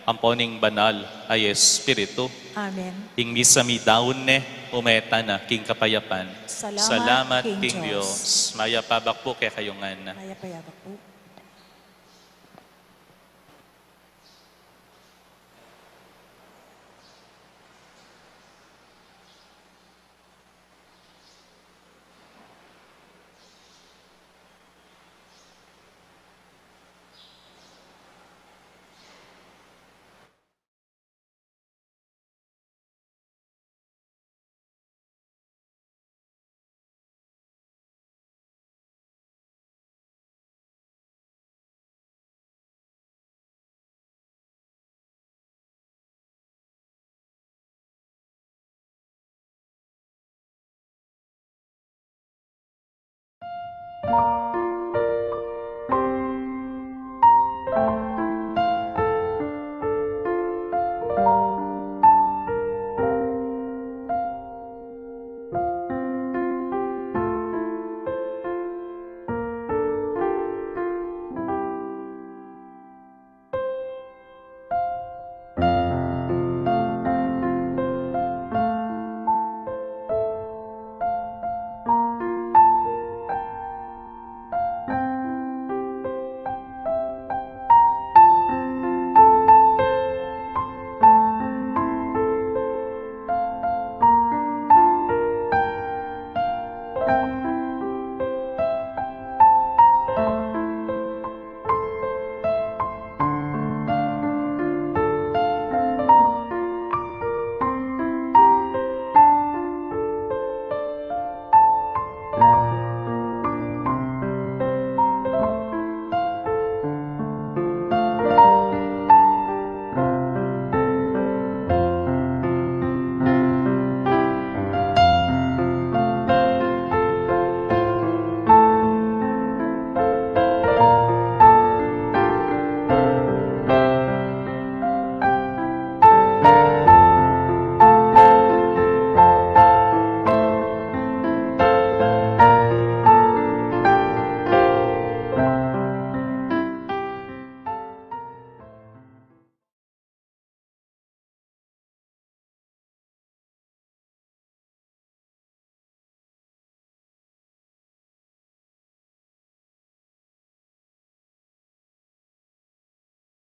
ampo ning Banal a Espiritu. Amen. Ing misa mi daun ne, ume tana king kapayapan. Salamat king Dios. Mayap a abak pu kekayung ngan. Mayap a abak pu.